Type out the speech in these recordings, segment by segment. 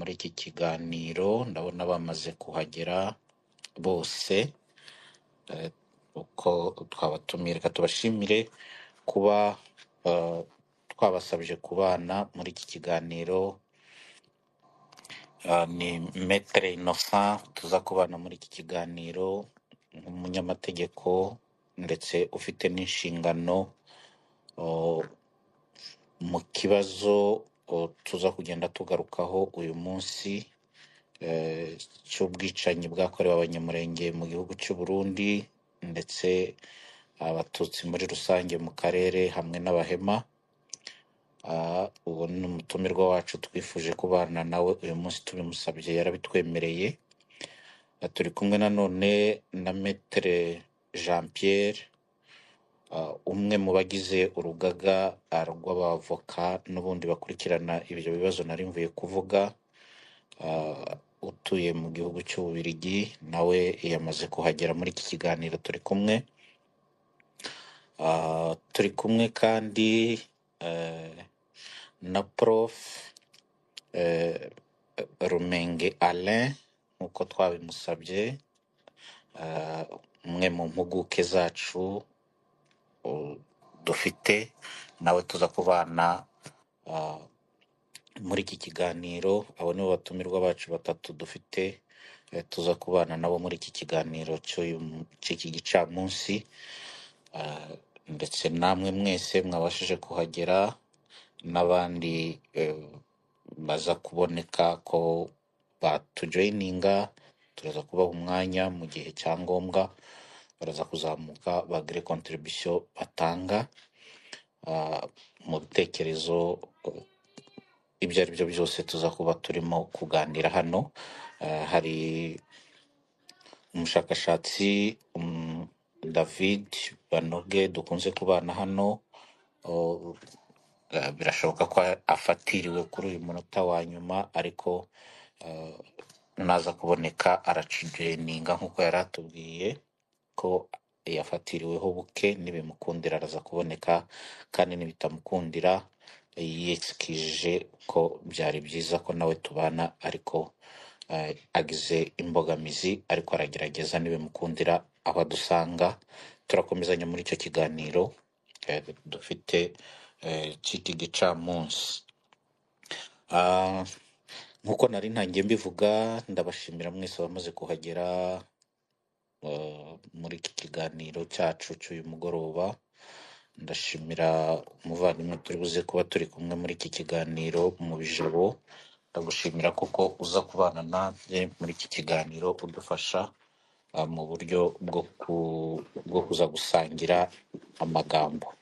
muri iki kiganiro. Ndabona bamaze kuhagera bose, eh, uko twabatumiye. Reka tubashimire kuba twabasabye kubana muri iki kiganiro. Ni Maître Innocent tuza kubana muri iki kiganiro nk'umunyamategeko ndetse ufite n'inshingano mu kibazo tuza kugenda tugarukaho uyu munsi, cy'ubwicanyi bwakorewe Abanyamurenge mu gihugu cy'u Burundi ndetse Abatutsi muri rusange mu karere hamwe n'Abahema. Uwo ni umutumirwa wacu twifuje kubana nawe uyu munsi, tubimusabye yarabitwemereye. Turi kumwe nanone na Maître Jean Pierre, umwe mu bagize urugaga rw'abavoka n'ubundi bakurikirana ibyo bibazo nari mvuye kuvuga, utuye mu gihugu cy'Ububiligi, nawe yamaze kuhagera muri iki kiganiro turi kumwe. Turi kumwe kandi na Prof Rumenge Alain nk'uko twabimusabye, umwe mu mpuguke zacu dufite, nawe tuza kubana muri iki kiganiro. Abo nibo batumirwa bacu batatu dufite, tuza kubana nabo muri iki kiganiro cy'iki gicamunsi. Ndetse namwe mwese mwabashije kuhagera n'abandi baza kuboneka ko batujoyininga, turaza kubaha umwanya mu gihe cya ngombwa, baraza kuzamuka bagire contribution batanga mu bitekerezo ibyo ari byo byose tuza kuba turimo kuganira hano. Hari umushakashatsi David Banoge dukunze kubana hano. Birashoboka ko afatiriwe kuri uyu munota wa nyuma, ariko naza kuboneka aracijeninga nk'uko yari atubwiye ko yafatiriweho buke. Nibimukundira araza kuboneka, kandi nibitamukundira yitsikije ko byari byiza ko nawe tubana, ariko agize imbogamizi, ariko aragerageza nibimukundira aho adusanga turakomezanya muri icyo kiganiro dufite cy'iki gicamunsi. Nk'uko nari ntangiye mbivuga, ndabashimira mwese abamaze kuhagera muri iki kiganiro cyacu cy'uyu mugoroba. Ndashimira umuvandimwe turi buze kuba turi kumwe muri iki kiganiro mu bijabo. Ndagushimira kuko uza kubana nanjye muri iki kiganiro, udufasha mu buryo bwo kuza gusangira amagambo.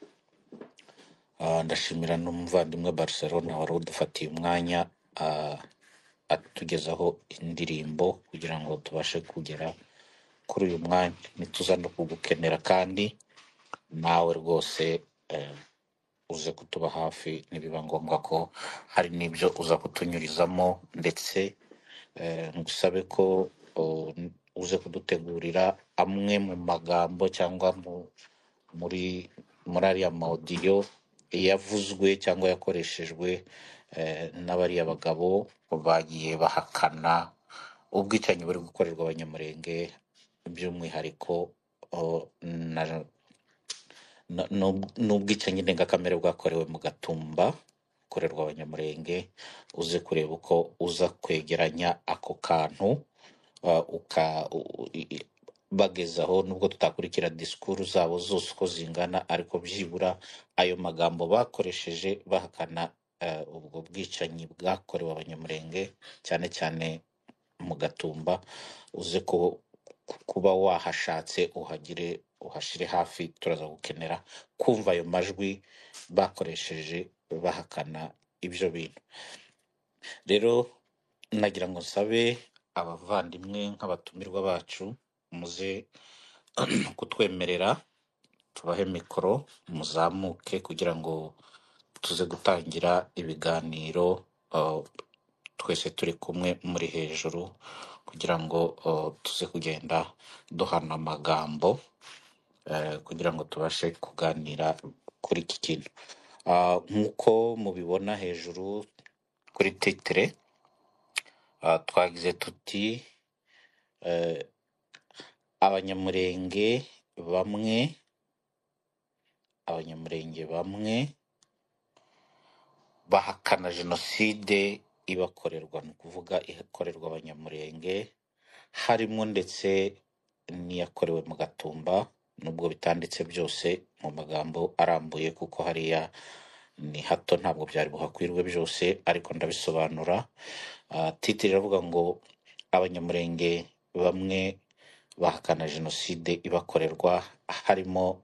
Ndashimira n'umuvandimwe Barcelona wari udufatiye umwanya, atugezaho indirimbo kugira ngo tubashe kugera kuri uyu mwanya. Nituza no kugukenera kandi nawe rwose uze kutuba hafi nibiba ngombwa ko hari n'ibyo uza kutunyurizamo, ndetse ngusabe ko uze kudutegurira amwe mu magambo cyangwa muri ariya maudiyo yavuzwe cyangwa yakoreshejwe n'abariya bagabo bagiye bahakana ubwicanyi buri gukorerwa Abanyamurenge, by'umwihariko n'ubwicanyi ndengakamere bwakorewe mu Gatumba bukorerwa Abanyamurenge. Uze kureba uko uza kwegeranya ako kantu, bagezaho, nubwo tutakurikira disikuru zabo zose uko zingana, ariko byibura ayo magambo bakoresheje bahakana ubwo bwicanyi bwakorewe Abanyamurenge cyane cyane mu Gatumba, uze kuba wahashatse uhagire uhashire hafi. Turaza gukenera kumva ayo majwi bakoresheje bahakana ibyo bintu. Rero nagira ngo nsabe abavandimwe nk'abatumirwa bacu, muze kutwemerera tubahe mikoro muzamuke kugira ngo tuze gutangira ibiganiro, twese turi kumwe muri hejuru, kugira ngo tuze kugenda duhana amagambo, kugira ngo tubashe kuganira kuri iki kintu. Nk'uko mubibona hejuru kuri titire, Twagize tuti eh, abanyamurenge bamwe abanyamurenge bamwe bahakana jenoside ibakorerwa, ni ukuvuga ikorerwa abanyamurenge, harimo ndetse n'iyakorewe mu Gatumba, nubwo bitanditse byose mu magambo arambuye kuko hariya ni hato ntabwo byari buhakwirwe byose, ariko ndabisobanura. Titire iravuga ngo abanyamurenge bamwe bahakana jenoside ibakorerwa, harimo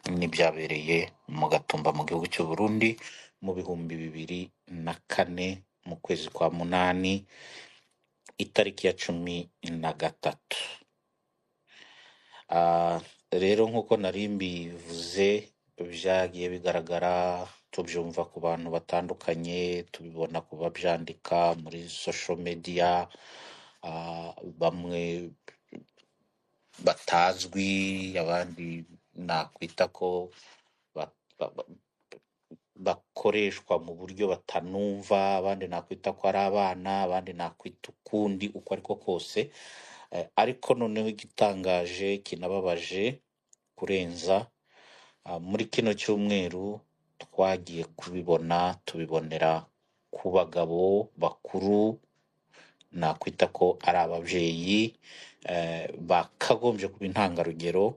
n'ibyabereye mu Gatumba mu gihugu cy'u Burundi mu 2004 mu kwezi kwa munani itariki ya 13. Rero nk'uko nari mbivuze, byagiye bigaragara, tubyumva ku bantu batandukanye, tubibona ku babyandika muri social media, bamwe batazwi, abandi nakwita ko ba- ba- ba- bakoreshwa mu buryo batanumva, abandi nakwita ko ari abana, abandi nakwita ukundi uko ariko kose. Ariko noneho igitangaje kinababaje kurenza, muri kino cyumweru twagiye kubibona, tubibonera ku bagabo bakuru nakwita ko ari ababyeyi, bakagombye kuba intangarugero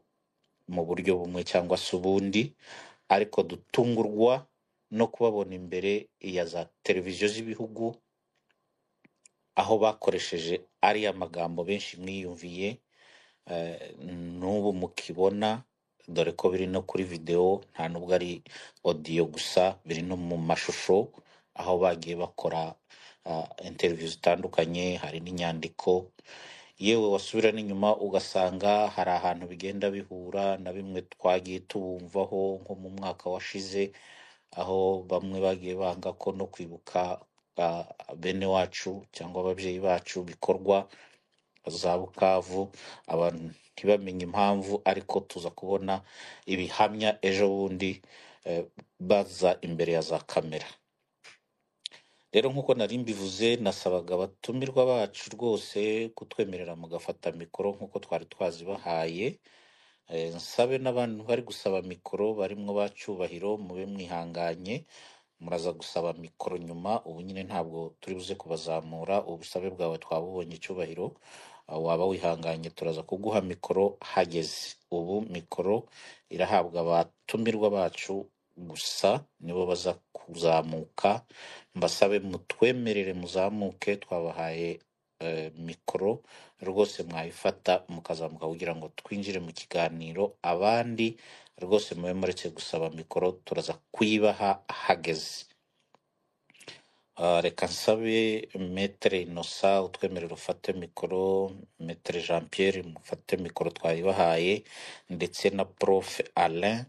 mu buryo bumwe cyangwa se ubundi, ariko dutungurwa no kubabona imbere ya za televiziyo z'ibihugu, aho bakoresheje ariya magambo benshi mwiyumviye, n'ubu mukibona, dore ko biri no kuri videwo, nta nubwo ari audio gusa, biri no mu mashusho, aho bagiye bakora interview zitandukanye, hari n'inyandiko, yewe wasubira n'inyuma ugasanga hari ahantu bigenda bihura na bimwe twagiye tubumvaho nko mu mwaka washize, aho bamwe bagiye banga ko no kwibuka bene wacu cyangwa ababyeyi bacu bikorwa za Bukavu, abantu ntibamenye impamvu, ariko tuza kubona ibihamya ejo bundi baza imbere ya za kamera. Rero nk'uko nari mbivuze, nasabaga abatumirwa bacu rwose kutwemerera mugafata mikoro nk'uko twari twazibahaye. Nsabe n'abantu bari gusaba mikoro barimwo ba Cyubahiro, mube mwihanganye, muraza gusaba mikoro nyuma. Ubu nyine ntabwo turi buze kubazamura, ubusabe bwawe twabubonye Cyubahiro, waba wihanganye turaza kuguha mikoro hageze. Ubu mikoro irahabwa abatumirwa bacu gusa, nibo baza kuzamuka. Mbasabe mutwemerere muzamuke, twabahaye mikoro rwose, mwayifata mukazamuka kugira ngo twinjire mu kiganiro. Abandi rwose mube muretse gusaba mikoro, turaza kuyibaha hageze. Reka nsabe Maître Innocent utwemerera ufate mikoro, Maître Jean Pierre mufate mikoro twayibahaye, ndetse na Prof Alain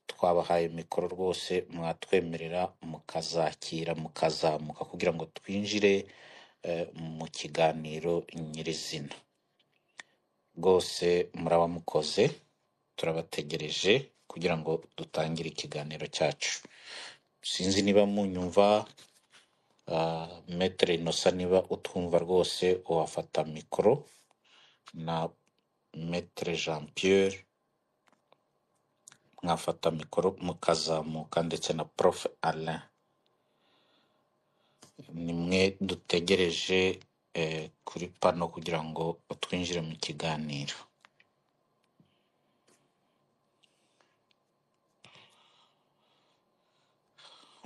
twabahaye mikoro rwose, mwatwemerera mukazakira mukazamuka kugira ngo twinjire mu kiganiro nyirizina. Rwose muraba mukoze, turabategereje kugira ngo dutangire ikiganiro cyacu. Sinzi niba munyumva, Maître Innocent niba utwumva rwose wafata mikoro, na Maître Jean Pierre mwafata mikoro mukazamuka, ndetse na Prof Alain. Nimwe dutegereje kuri pano kugira ngo twinjire mu kiganiro.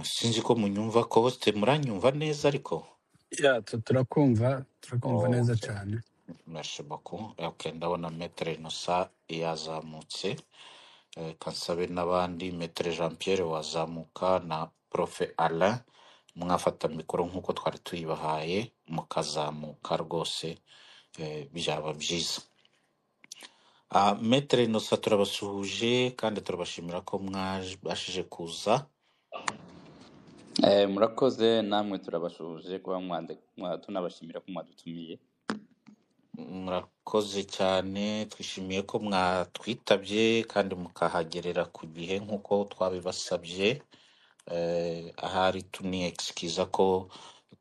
Sinzi ko munyumva, ko host muranyumva neza ariko? Ya, turakumva, turakumva neza Okay. cyane. Merci beaucoup. Okay, ndabona Maître Innocent yazamutse. Kansabe n'abandi, Maître Jean Pierre wazamuka na Prof Alain, mwafata mikoro nk'uko twari tuyibahaye mukazamuka rwose, byaba byiza. Maître Innocent turabasuhuje kandi turabashimira ko mwabashije kuza. Murakoze namwe, turabashuhuje kuba tunabashimira ko mwadutumiye. Murakoze cyane, twishimiye ko mwatwitabye kandi mukahagerera ku gihe nk'uko twabibasabye. Ahari tuni excuse ko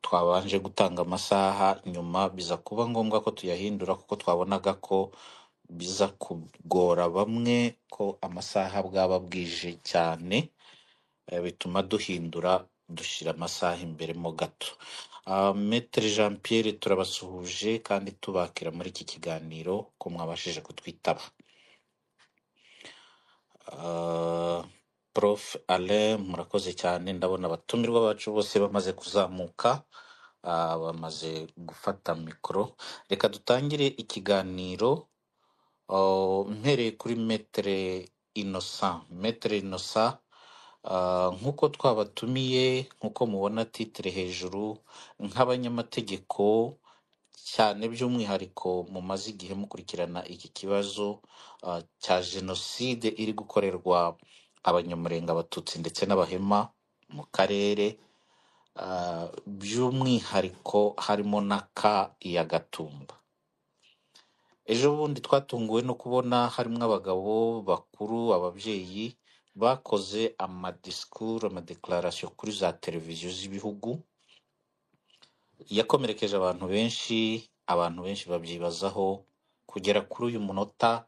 Twabanje gutanga amasaha, nyuma biza kuba ngombwa ko tuyahindura kuko twabonaga ko biza kugora bamwe ko amasaha bwaba bwije cyane, bituma duhindura dushyira amasaha imbere mo gato. Maître Jean Pierre, turabasuhuje kandi tubakira muri iki kiganiro ko mwabashije kutwitaba. Prof Alain, murakoze cyane. Ndabona abatumirwa bacu bose bamaze kuzamuka, bamaze gufata mikoro. Reka dutangire ikiganiro, mpereye kuri Maître Innocent. Maître Innocent, nk'uko twabatumiye, nk'uko mubona titre hejuru, nk'abanyamategeko cyane by'umwihariko mumaze igihe mukurikirana iki kibazo cya jenoside iri gukorerwa Abanyamurenge, Abatutsi ndetse n'Abahema mu karere, by'umwihariko harimo na ka ya Gatumba. Ejo bundi twatunguwe no kubona harimo abagabo bakuru, ababyeyi bakoze amadisikuru, amadeklarasiyo kuri za televiziyo z'ibihugu, yakomerekeje abantu benshi. Abantu benshi babyibazaho kugera kuri uyu munota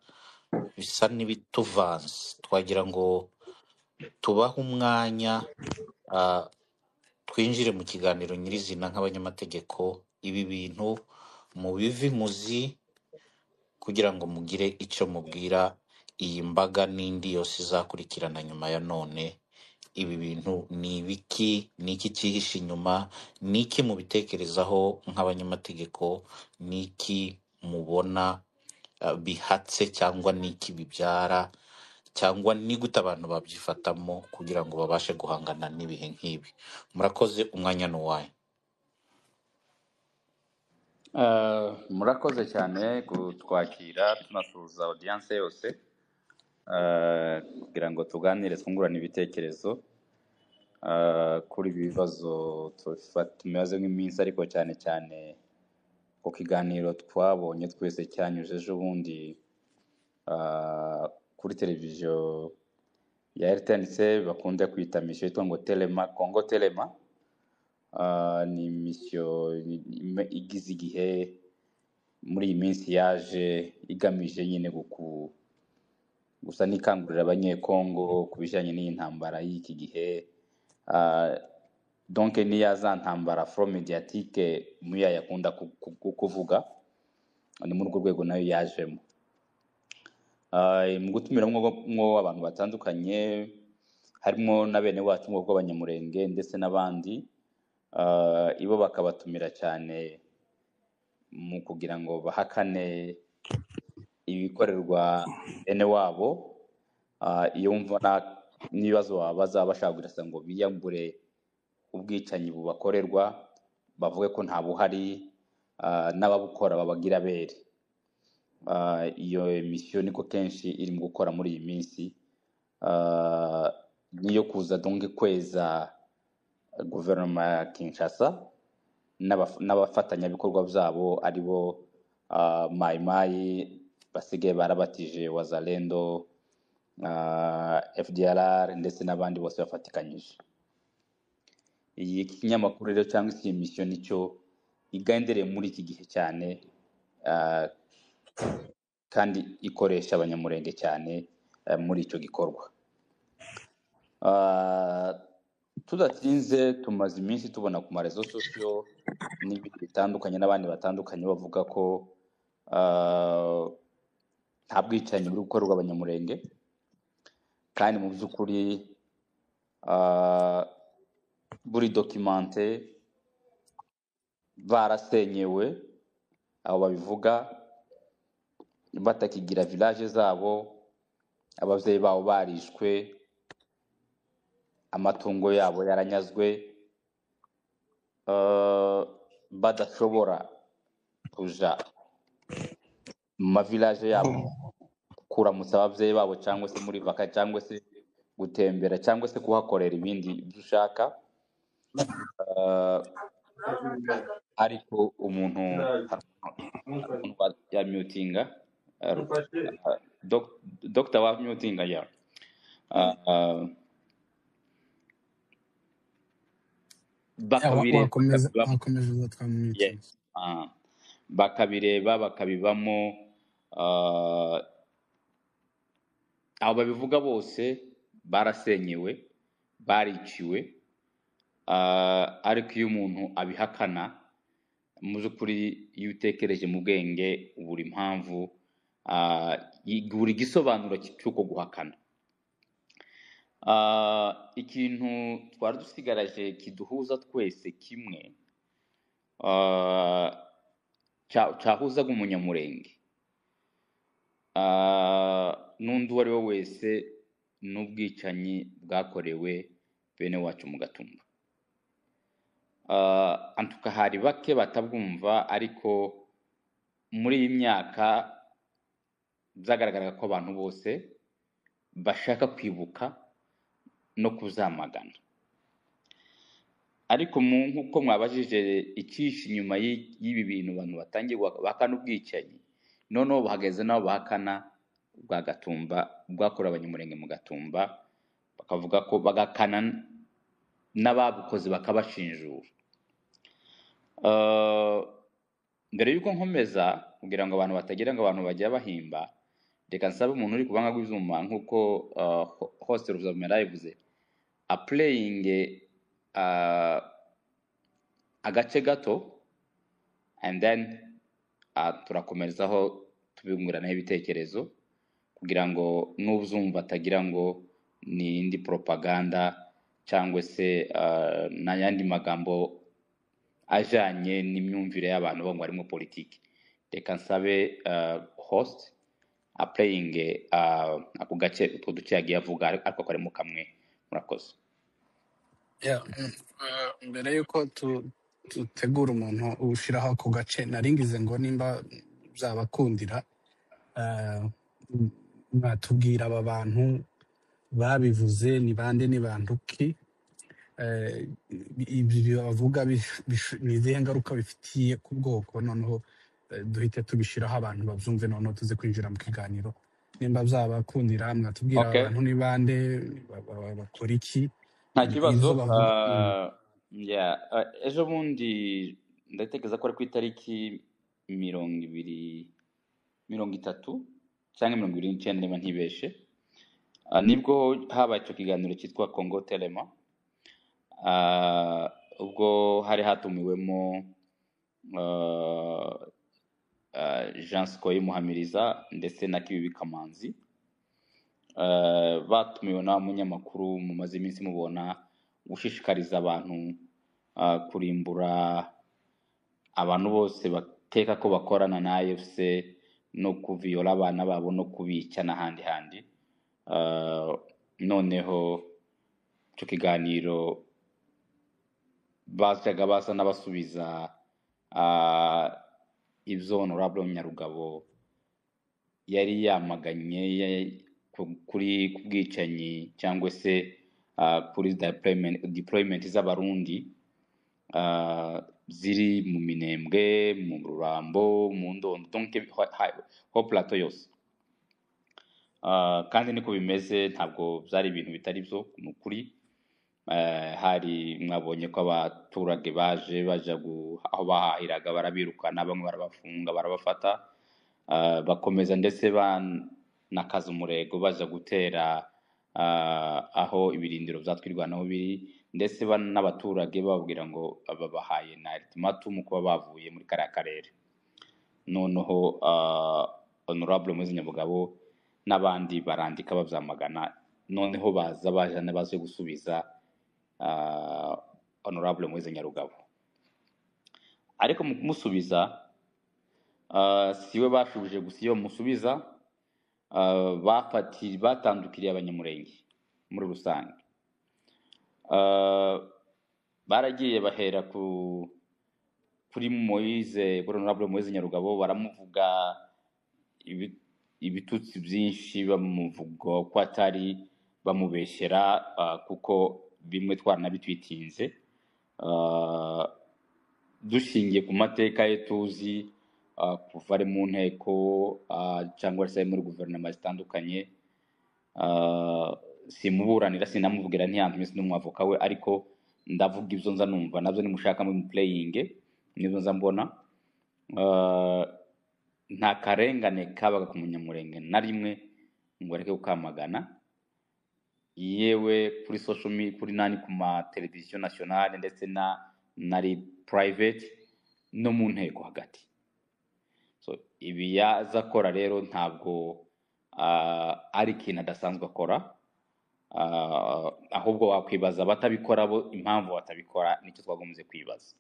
bisa n'ibituvanze. Twagira ngo tubahe umwanya, twinjire mu kiganiro nyirizina nk'abanyamategeko, ibi bintu mubive imuzi kugira ngo mugire icyo mubwira iyi mbaga n'indi yose izakurikirana nyuma ya none. Ibi bintu ni ibiki? Ni iki cyihishe inyuma? Ni iki mubitekerezaho nk'abanyamategeko? Ni iki mubona bihatse, cyangwa ni iki bibyara, cyangwa ni gute abantu babyifatamo kugira ngo babashe guhangana n'ibihe nk'ibi? Murakoze, umwanya ni uwanyu. Murakoze cyane kutwakira, tunasuhuza audience yose, kugira ngo tuganire, twungurane ibitekerezo kuri ibi bibazo tumaze nk'iminsi, ariko cyane cyane ku kiganiro twabonye twese cyanyuze ejo bundi kuri televiziyo ya RTNC bakunze kwita misiyo yitwa ngo Telema Congo Telema. Ni misiyo igize igihe muri iyi minsi, yaje igamije nyine gusa n'ikangurira Abanyekongo ku bijyanye n'iyi ntambara y'iki gihe. Donc niya za ntambara front médiatique muya yakunda kuvuga, ni muri urwo rwego nayo yajemo. Mu gutumiramwo mwo abantu batandukanye, harimo na bene wacu mu bwoko bw'Abanyamurenge ndetse n'abandi, ibo bakabatumira cyane mu kugira ngo bahakane ibikorerwa bene wabo. Iyo wumva n'ibibazo babaza bashaka kugira ngo biyambure ubwicanyi bubakorerwa, bavuge ko nta buhari, n'ababukora babagira abere. Iyo misiyo niko kenshi irimo gukora muri iyi minsi, niyo kuza donc kweza guverinoma ya Kinshasa n'abafatanyabikorwa byabo, aribo Mai Mai basigaye barabatije Wazalendo, FDLR ndetse n'abandi bose bafatikanyije. Iyi kinyamakuru rero cyangwa se iyi misiyo nicyo igendereye muri iki gihe cyane, kandi ikoresha Abanyamurenge cyane muri icyo gikorwa. Tudatinze, tumaze iminsi tubona ku marezo sosiyo n'ibindi bitandukanye n'abandi batandukanye bavuga ko nta bwicanyi buri gukorerwa Abanyamurenge, kandi mu by'ukuri buri documenté, barasenyewe abo babivuga, batakigira village zabo, ababyeyi babo barishwe, amatungo yabo yaranyazwe, badashobora kuja mu mavillage yabo kuramutsa ababyeyi babo, cyangwa se muri vaka, cyangwa se gutembera, cyangwa se kuhakorera ibindi byo ushaka. Ariko umuntu ya mutinga, Dr. wa mutinga ya. Ya, Bakabireba wakomeza bakabibamo. Wakomeza uzatwamwitse. Yes. Bakabireba bakabibamo. Abo babivuga bose barasenyewe, bariciwe. Ariko iyo umuntu abihakana, mu by'ukuri iyo utekereje mu bwenge ubura impamvu, buri gisobanuro cy'uko guhakana. Ikintu twari dusigaraje kiduhuza twese kimwe, cyahuzaga umunyamurenge n'undi uwo ari we wese, n'ubwicanyi bwakorewe bene wacu mu Gatumba. Antuka hari bake batabwumva, ariko muri iyi myaka byagaragaraga ko abantu bose bashaka kwibuka no kuzamagana. Ariko nk'uko mwabajije icyishe inyuma y'ibi bintu, abantu batangiye bahakana ubwicanyi, noneho bahageze nabo bahakana bwa Gatumba bwakorewe abanyamurenge mu Gatumba, bakavuga ko bagakana n'ababukoze bakabashinjura. Mbere y'uko nkomeza, kugira ngo abantu batagira ngo abantu bajya bahimba, reka nsabe umuntu uri kubanga rw'ibyuma nk'uko host Ruzamera yabivuze, apureyinge agace gato, and then turakomerezaho tubunguranaho ibitekerezo, kugira ngo n'uzumva atagira ngo ni indi propaganda cyangwa se n'ayandi magambo ajanye n'imyumvire y'abantu bo ngo harimo politiki. Reka nsabe host apureyinge ako gace, utwo duce yagiye avuga, ariko karimo kamwe. Murakoze. Ya, mbere yuko tutegura umuntu ushyiraho ako gace, naringize ngo nimba byabakundira, mwatubwira aba bantu babivuze ni bande, ni bantu ki? Ibi bavuga ni izihe ngaruka bifitiye ku bwoko? Noneho duhite tubishyiraho abantu babyumve, noneho tuze kwinjira mu kiganiro. Nimba byabakundira mwatubwira aba Okay. bantu ni bande, bakora iki, Nta kibazo. ibyo bavuga. Yeah. Ejo bundi ndatekereza ko ari ku itariki 20, 30 cyangwa 29 niba ntibeshe, nibwo habaye icyo kiganiro cyitwa Congo Telema. Ubwo hari hatumiwemo Jean Sikoyi Muhamiriza ndetse na Kibibi Kamanzi. Batumiwe na munyamakuru mumaze iminsi mubona ushishikariza abantu kurimbura abantu bose bakeka ko bakorana na AFC no kuviyola abana babo no kubica n'ahandi handi. Noneho icyo kiganiro bajyaga baza n'abasubiza ibyo Honorable Nyarugabo yari yamaganye kuri ku bwicanyi cyangwa se kuri deployment z'Abarundi ziri mu Minembwe, mu Rurambo, mu Ndondo, donc ho plateau yose. Kandi niko bimeze, ntabwo byari ibintu bitari byo, ni ukuri. Hari mwabonye ko abaturage baje baja aho bahahiraga barabirukana, bamwe barabafunga, barabafata, bakomeza ndetse banakaza umurego baja gutera aho ibirindiro bya Twirwanaho biri, ndetse n'abaturage bababwira ngo babahaye na ultimatum kuba bavuye muri kariya karere. Noneho Honorable Moise Nyabugabo n'abandi barandika babyamagana, noneho baza baje baje gusubiza Honorable Moise Nyarugabo. Ariko mu kumusubiza, siwe bashubije gusa, iyo bamusubiza batandukiriye abanyamurenge muri rusange. Baragiye bahera kuri Moise, kuri Honorable Moise Nyarugabo, baramuvuga ibitutsi byinshi, bamuvuga ko atari, bamubeshyera, kuko bimwe twaranabitwitinze, dushingiye ku mateka ye tuzi, kuva ari mu nteko cyangwa se muri guverinoma zitandukanye. Simuburanira, sinamuvugira, ntiyantumye, sinumwavoka we, ariko Ndavuga ibyo nza numva nabyo, nimushaka muri playing nibyo nza mbona. Nta karengane kabaga ku Munyamurenge na rimwe ngo areke kukamagana, yewe kuri social media, kuri nani, ku ma televiziyo nationale ndetse na nari private no mu nteko hagati. So ibi yaza akora rero ntabwo ari ikintu adasanzwe akora, ahubwo wakwibaza abatabikora bo impamvu batabikora, nicyo twagombye kwibaza.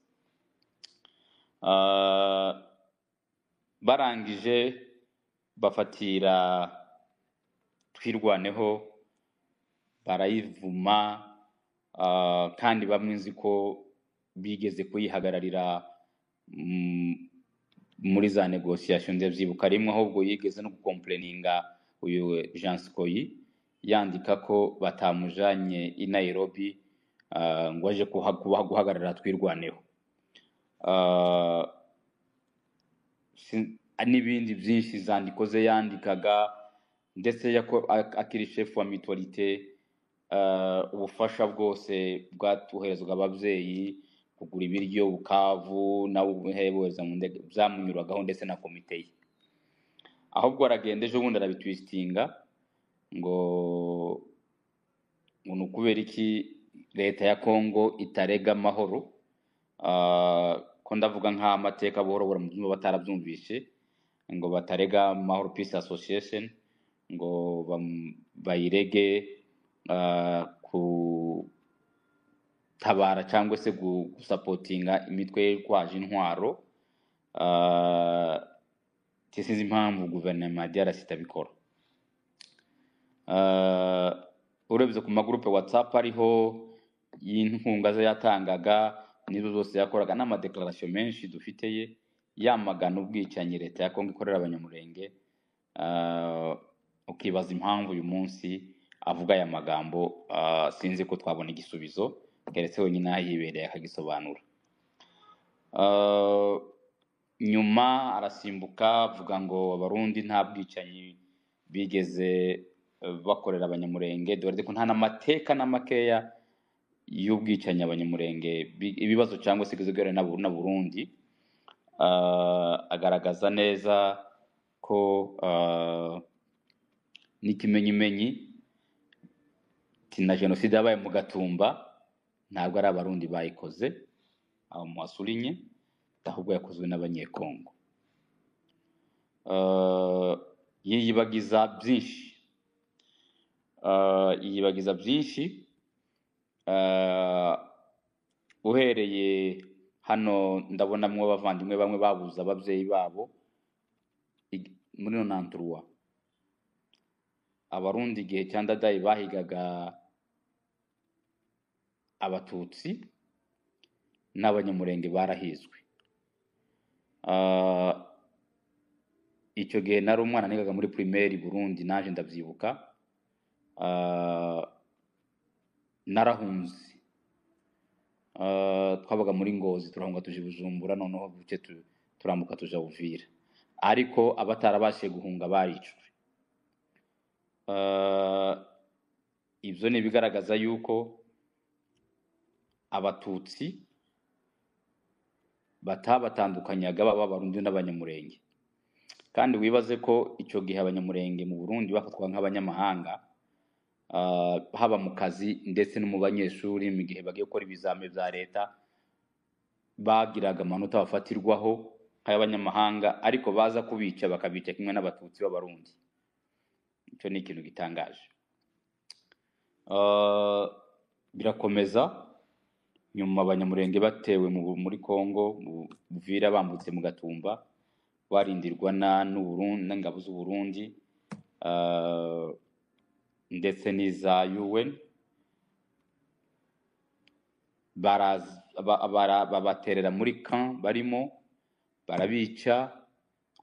Barangije bafatira Twirwaneho barayivuma, kandi bamwe nzi ko bigeze kuyihagararira muri za négociation. Ndabyibuka rimwe ahubwo yigeze no gucomplaininga uyu Jean Sikoyi, yandika ko batamujanye i Nairobi ngo aje guhagararira Twirwaneho. N'ibindi byinshi, zandiko ze yandikaga, ndetse akiri chef wa mutualité, ubufasha bwose bwatuherezwa ababyeyi kugura ibiryo Bukavu nawe bohereza mu ndege byamunyuragaho ndetse na komite ye. Ahubwo aragenda ejo bundi arabitwistinga ngo ni ukubera iki leta ya Kongo itarega Amahoro. Ko ndavuga nk'amateka buhoro buhoro mu byumba batarabyumvishe, ngo batarega Amahoro Peace Association, ngo bayirege kutabara cyangwa se gusupportinga imitwe yitwaje intwaro. Sinzi impamvu guverinoma ya DRC itabikora. Urebye ku magurupe WhatsApp ariho y'inkunga ze yatangaga n'izo zose yakoraga n'amadéclaration menshi dufite ye yamagana ubwicanyi leta ya Kongo ikorera Abanyamurenge, ukibaza impamvu uyu munsi avuga aya magambo. Sinzi ko twabona igisubizo keretse wenyine ahibereye akagisobanura. Nyuma arasimbuka avuga ngo Abarundi nta bwicanyi bigeze bakorera Abanyamurenge, dore ko nta n'amateka na makeya y'ubwicanyi Abanyamurenge ibibazo cyangwa se igizwe na Burundi. Agaragaza neza ko n'ikimenyimenyi na jenoside yabaye mu Gatumba ntabwo ari Abarundi bayikoze, abo muwasurinye, ahubwo yakozwe n'Abanyekongo. Yiyibagiza byinshi, yiyibagiza byinshi. Uhereye hano ndabonamwo abavandimwe bamwe babuze ababyeyi babo muri 93. Abarundi igihe cya Ndadaye bahigaga Abatutsi n'Abanyamurenge barahizwe. Icyo gihe nari umwana, nigaga muri primaire i Burundi, naje ndabyibuka. Narahunze. Twabaga muri Ngozi, turahunga tuje i Bujumbura, noneho buke turambuka tuja Uvira, ariko abatarabashije guhunga baricwe. Ibyo ni ibigaragaza yuko Abatutsi batabatandukanyaga baba Abarundi n'Abanyamurenge. Kandi wibaze ko icyo gihe Abanyamurenge mu Burundi bafatwa nk'abanyamahanga, haba mu kazi ndetse no mu banyeshuri. Mu gihe bagiye gukora ibizami bya leta bagiraga amanota bafatirwaho nk'ay'abanyamahanga, ariko baza kubica bakabica kimwe n'Abatutsi b'Abarundi. Icyo ni ikintu gitangaje. Birakomeza nyuma Abanyamurenge batewe muri Congo, mu Buvira, bambutse mu Gatumba, barindirwa na n'Uburundi n'ingabo z'u Burundi ndetse n'iza UN, babaterera muri camp barimo, barabica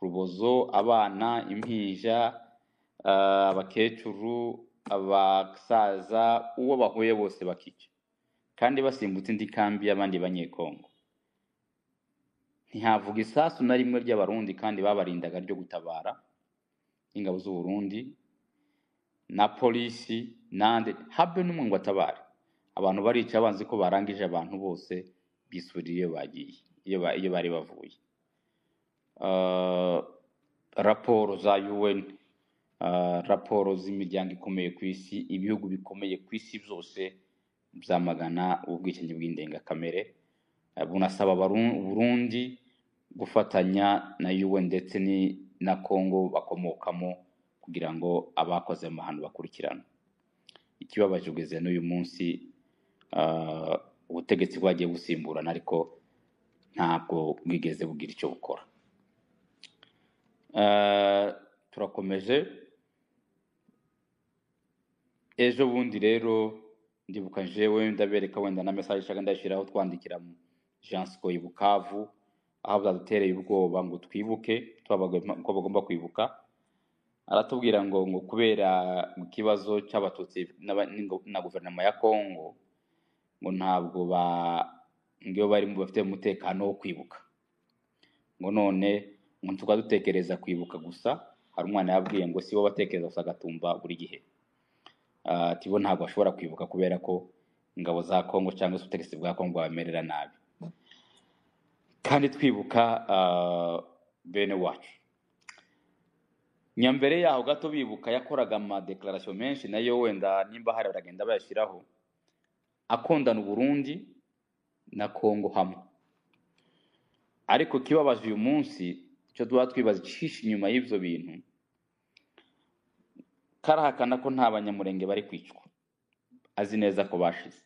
rubozo, abana, impinja, abakecuru, abasaza, uwo bahuye bose bakica, kandi basimbutse indi kambi y'abandi Banyekongo. Ntihavuga isasu na rimwe ry'Abarundi kandi babarindaga ryo gutabara ingabo z'u Burundi na polisi nande, habe n'umwe ngo atabare. Abantu barica banzi ko barangije abantu bose, bisubiriye iyo bagiye, iyo bari bavuye. Raporo za UN, raporo z'imiryango ikomeye ku isi, ibihugu bikomeye ku isi byose byamagana ubwicanyi bw'indengakamere, bunasaba Burundi gufatanya na UN ndetse na Congo bakomokamo kugira ngo abakoze amahano bakurikiranwe. Ikibabaje kugeza n'uyu munsi, ubutegetsi bwagiye busimburana ariko ntabwo bwigeze bugira icyo bukora. Turakomeje. Ejo bundi rero ndibuka jewe ndabereka wenda na message nshaka ndashyiraho, twandikira Jean Sikoyi Bukavu aho byadutereye ubwoba ngo twibuke ko bagomba kwibuka. Aratubwira ngo kubera ikibazo cy'abatutsi na guverinoma ya Congo ngo ntabwo ngo bari bafite umutekano wo kwibuka, ngo none ngo tukaba dutekereza kwibuka gusa. Hari umwana yabwiye ngo si bo batekereza gusa agatumba buri gihe, ati bo ntabwo bashobora kwibuka kubera ko ingabo za Congo cyangwa se ubutegetsi bwa Congo bamerera nabi, kandi twibuka bene wacu. Nyambere yaho gato bibuka yakoraga ama declaration menshi nayo wenda nimba hari baragenda bayashyiraho, akondana Burundi na Congo hamwe. Ariko kibabaje uyu munsi icyo tuba twibaza icisha inyuma y'ibyo bintu, karahakana ko nta banyamurenge bari kwicwa, azi neza ko bashize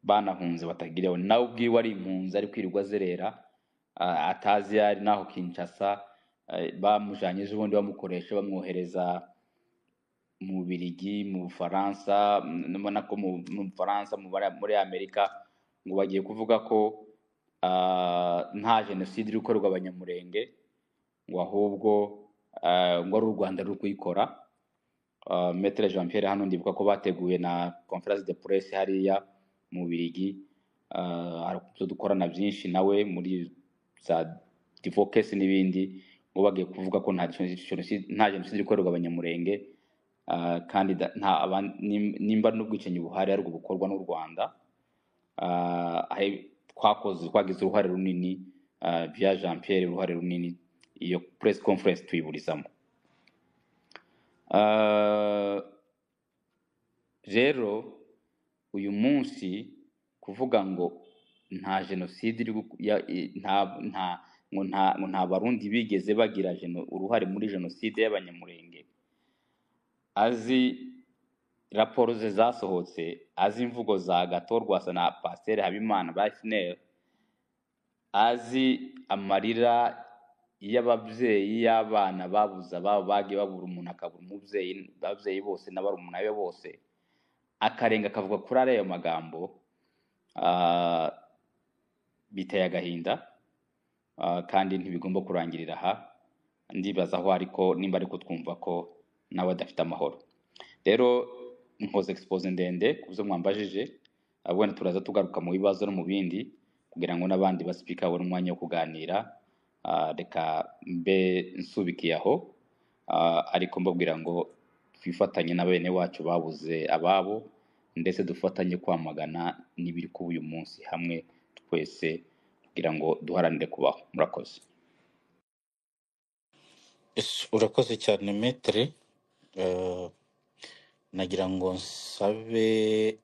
banahunze batagiriwe, nawe ubwiwe ari impunzi ari kwirirwa azerera, atazi iyo ari naho Kinshasa, bamujanye ejo bundi bamukoresha bamwohereza mu Bubiligi, mu Bufaransa, mbona ko mu Bufaransa, muri Amerika, ngo bagiye kuvuga ko nta jenoside iri gukorerwa abanyamurenge, ngo ahubwo ngo ari u Rwanda ruri kuyikora. Maître Jean Pierre hano ndibuka ko bateguye na conférence de presse hariya mu Bubiligi, hari ibyo dukorana byinshi nawe muri za divorce n'ibindi, ngo bagiye kuvuga ko nta jenoside iri gukorerwa abanyamurenge, kandi nimba n'ubwicanyi buhari ariko bukorwa n'u Rwanda. Twagize uruhare runini, via Jean Pierre uruhare runini, iyo press conference tuyiburizamo. Rero uyu munsi kuvuga ngo nta jenoside iri ngo nta barundi bigeze bagira uruhare muri jenoside y'abanyamurenge, azi raporo ze zasohotse, azi imvugo za Gatorwasa na Pasteur Habimana ba FNL, azi amarira y'ababyeyi y'abana babuze ababo, bagiye babura umuntu akabura umubyeyi, ababyeyi bose n'abarumuna be bose, akarenga akavuga kuri ariya magambo, biteye agahinda, kandi ntibigomba kurangirira aha. Ndibaza aho ariko nimba ariko twumva ko nawe adafite amahoro. Rero nkoze expose ndende ku byo mwambajije, wenda turaza tugaruka mu bibazo no mu bindi kugira ngo n'abandi baspeaker babone umwanya wo kuganira. Reka mbe nsubikiye aho, ariko mbabwira ngo twifatanye na bene wacu babuze ababo, ndetse dufatanye kwamagana n'ibiri kuba uyu munsi hamwe twese kugira ngo duharanire kubaho. Murakoze. Urakoze cyane Maître. Nagira ngo nsabe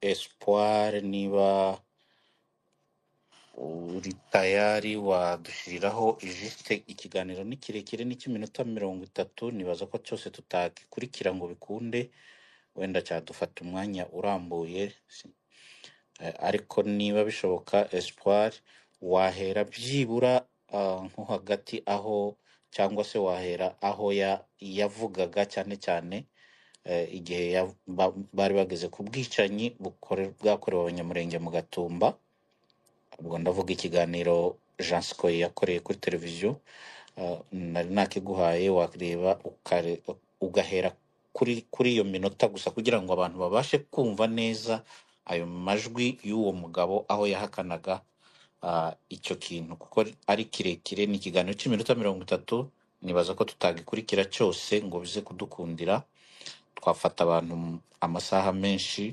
Espoir niba uri tayari wadushyiriraho juste ikiganiro ni kirekire ni cy'iminota 30, nibaza ko cyose tutagikurikira ngo bikunde, wenda cyadufata umwanya urambuye, ariko niba bishoboka Espoir wahera byibura nko hagati aho, cyangwa se wahera aho yavugaga cyane cyane igihe bari bageze ku bwicanyi bwakorewe abanyamurenge mu Gatumba. Ubwo ndavuga ikiganiro Jean Sikoyi yakoreye kuri televiziyo, nari nakiguhaye, wareba ugahera kuri iyo minota gusa kugira ngo abantu babashe kumva neza ayo majwi y'uwo mugabo aho yahakanaga icyo kintu, kuko ari kirekire, ni ikiganiro cy'iminota 30, nibaza ko tutagikurikira cyose ngo bize kudukundira, twafata abantu amasaha menshi.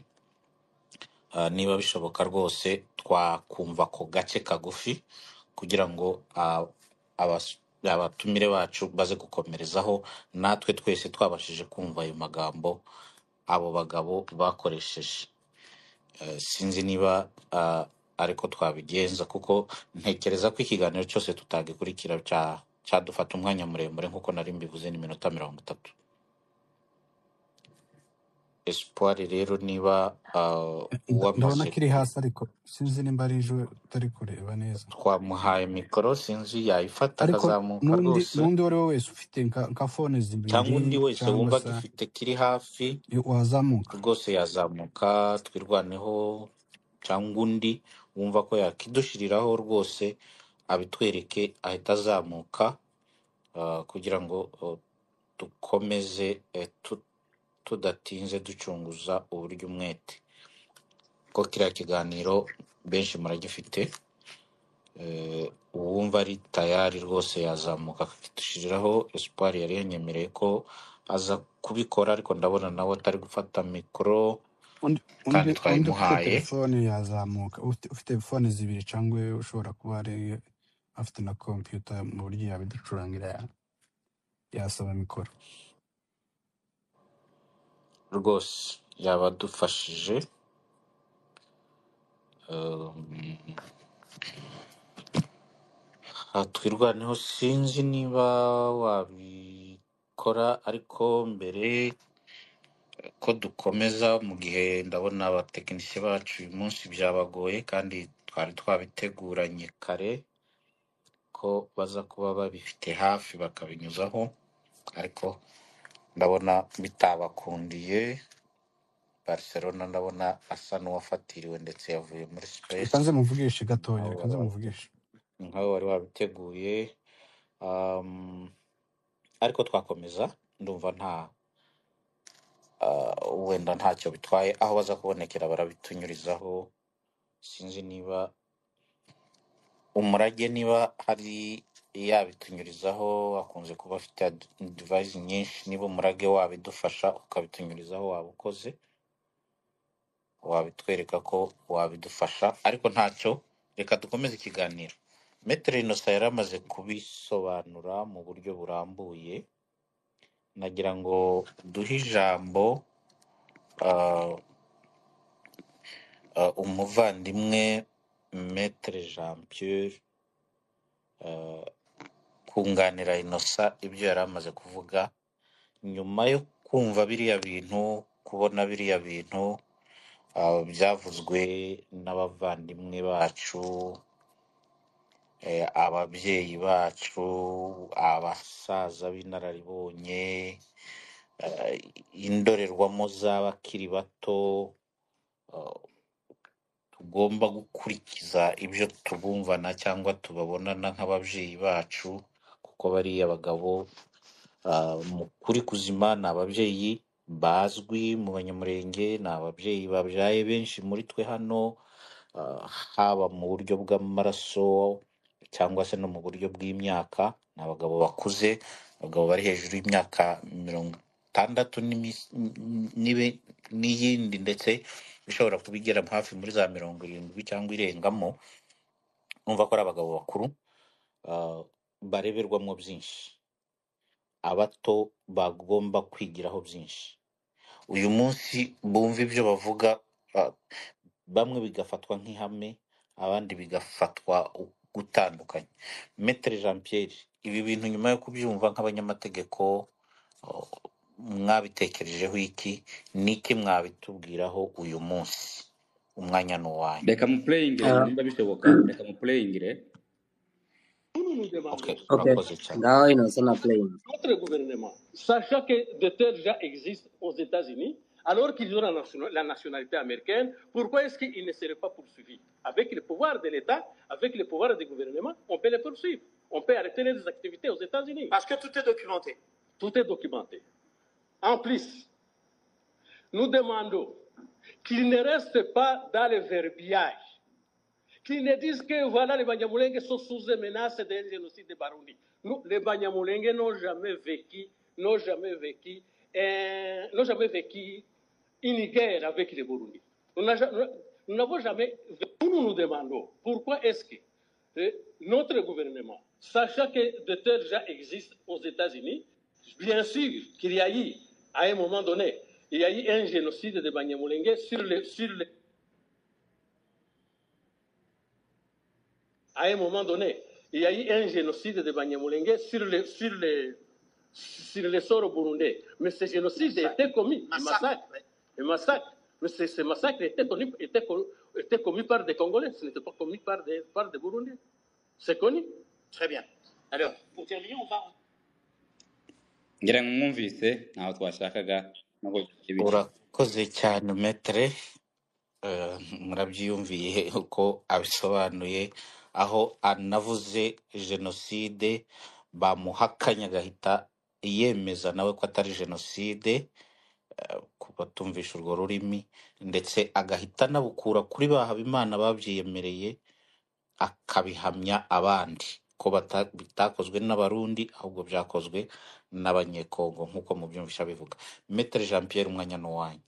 Niba bishoboka rwose twakumva ako gace kagufi kugira ngo abatumire bacu baze gukomerezaho, natwe twese twabashije kumva ayo magambo abo bagabo bakoresheje. Sinzi niba ariko twabigenza, kuko ntekereza ko ikiganiro cyose tutagikurikira cyadufata umwanya muremure nk'uko nari mbivuze, ni iminota 30. Espoir rero niba Ndabona wamaze kiri hasi, ariko sinzi nimba ari ijwi utari kureba neza. Twamuhaye mikoro, sinzi yayifata Ariko akazamuka n'undi rwose, n'undi uwo ari we wese ufite nka fone cyangwa undi zibiri wese cyangwa wumva se agifite kiri hafi wazamuka rwose yazamuka, twirwaneho, cyangwa undi wumva ko yakidushiriraho rwose abitwereke ahita azamuka, kugira ngo dukomeze tudatinze ducunguza uburyo umwete, ko kiriya kiganiro benshi muragifite. Uwumva ari tayari rwose yazamuka akakidushiriraho. Espoir yari yanyemereye ko aza kubikora, ariko ndabona nawe atari gufata mikoro undi kandi undi undi ufite twayimuhaye. telefone yazamuka, ufite fone zibiri cyangwa ushobora kuba ari afite na kompiyuta mu buryo yabiducurangira yasaba mikoro Rwose yaba adufashije. Twirwaneho, sinzi niba wabikora, ariko mbere ko dukomeza, mu gihe ndabona abatekinisiye bacu uyu munsi byabagoye kandi twari twabiteguranye kare ko baza kuba babifite hafi bakabinyuzaho, ariko ndabona bitabakundiye. Barcelona ndabona asa n'uwafatiriwe ndetse yavuye muri Reka space. nze muvugishe gatoya, Nkawe reka wari nze muvugishe. Nkawe wari wabiteguye. Ariko twakomeza, ndumva nta wenda ntacyo bitwaye, aho baza kubonekera barabitunyurizaho. Sinzi niba umurage niba hari yabitunyurizaho, akunze kuba afite device nyinshi. Niba umurage wabidufasha ukabitunyurizaho, waba ukoze, wabitwereka ko wabidufasha, ariko ntacyo, reka dukomeze ikiganiro. Maître Innocent yari amaze kubisobanura mu buryo burambuye, nagira ngo duhe ijambo umuvandimwe Maître Jean Pierre kunganira Innocent ibyo yari amaze kuvuga nyuma yo kumva biriya bintu, kubona biriya bintu byavuzwe n'abavandimwe bacu, ababyeyi bacu, abasaza b'inararibonye, indorerwamo z'abakiri bato, tugomba gukurikiza ibyo tubumvana cyangwa tubabonana nk'ababyeyi bacu, kuko bariya bagabo mu kuri kuzima ni ababyeyi bazwi mu Banyamurenge, ni ababyeyi babyaye benshi muri twe hano, haba mu buryo bw'amaraso cyangwa se no mu buryo bw'imyaka. Ni abagabo bakuze, abagabo bari hejuru y'imyaka 60 n'iyindi, ndetse ishobora kuba igera hafi muri za 70 cyangwa irengamo. Numva ko ari abagabo bakuru bareberwamo byinshi, abato bagomba kwigiraho byinshi. Uyu munsi bumva ibyo bavuga, bamwe bigafatwa nk'ihame, abandi bigafatwa gutandukanye. Maître Jean Pierre, ibi bintu nyuma yo kubyumva nk'abanyamategeko, mwabitekerejeho iki? Niki mwabitubwiraho uyu munsi? Umwanya ni uwanyu. Reka mupureyingire nimba bishoboka, reka mupureyingire. Okay, Okay, urakoze cyane. ngaho Innocent na playing. Notre gouvernement, sachant que de tels gens existent aux États-Unis, alors qu'ils ont la nationalité américaine, pourquoi est-ce qu'ils ne seraient pas poursuivis? Avec le pouvoir de l'État, avec le pouvoir du gouvernement, on peut les poursuivre. On peut arrêter les activités aux États-Unis. Parce que tout est documenté. Tout est documenté. En plus, nous demandons qu'ils ne restent pas dans le verbiage, qu'ils ne disent que voilà, les Banyamulenge sont sous menace d'un génocide de Barundi. Nous, les Banyamulenge n'ont jamais vécu, n'ont jamais vécu, n'ont jamais vécu une guerre avec les Burundi. Nous n'avons jamais. Nous nous demandons pourquoi est-ce que notre gouvernement, sachant que de tels gens existent aux États-Unis, bien sûr qu'il y a eu, à un moment donné, il y a eu un génocide de Banyamulenge sur le, à un moment donné, il y a eu un génocide de Banyamulenge sur le sol burundais. Mais ce génocide était commis, massacre, un massacre. Mais ce massacre était commis par des Congolais, ce n'était pas commis par des Burundais. C'est connu. Très bien. Alors, pour terminer, on va... Ngira ngo mwumvise ntaho twashakaga nubwo bike. Urakoze cyane metere, murabyiyumviye uko abisobanuye, aho anavuze jenoside bamuhakanye agahita yemeza nawe ko atari jenoside, ku batumvisha urwo rurimi, ndetse agahita anabukura kuri ba Habimana babyiyemereye, akabihamya abandi ko bitakozwe n'Abarundi ahubwo byakozwe n'Abanyekongo nk'uko mubyumvisha bivuga. Maître Jean Pierre, umwanya ni uwanyu.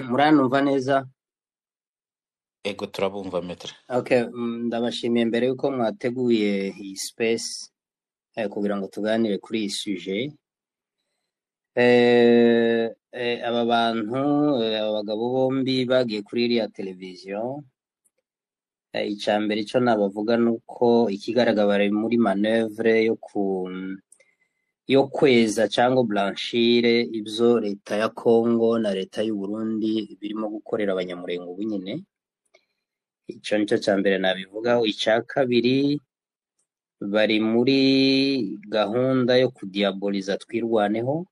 Muranumva neza? Ego, turabumva Maître. Okay, ndabashimiye mbere yuko mwateguye iyi space kugira ngo tuganire kuri iyi sujet. Aba bantu, aba bagabo bombi bagiye kuri iriya televiziyo. Icya mbere cyo nabavuga ni uko ikigaragara bari muri manœuvre yo kweza cyangwa blanchire ibyo leta ya Congo na leta y'u Burundi birimo gukorera Abanyamurenge ubu nyine. Icyo nicyo cya mbere nabivugaho. Icya kabiri, bari muri gahunda yo kudiaboliza Twirwaneho,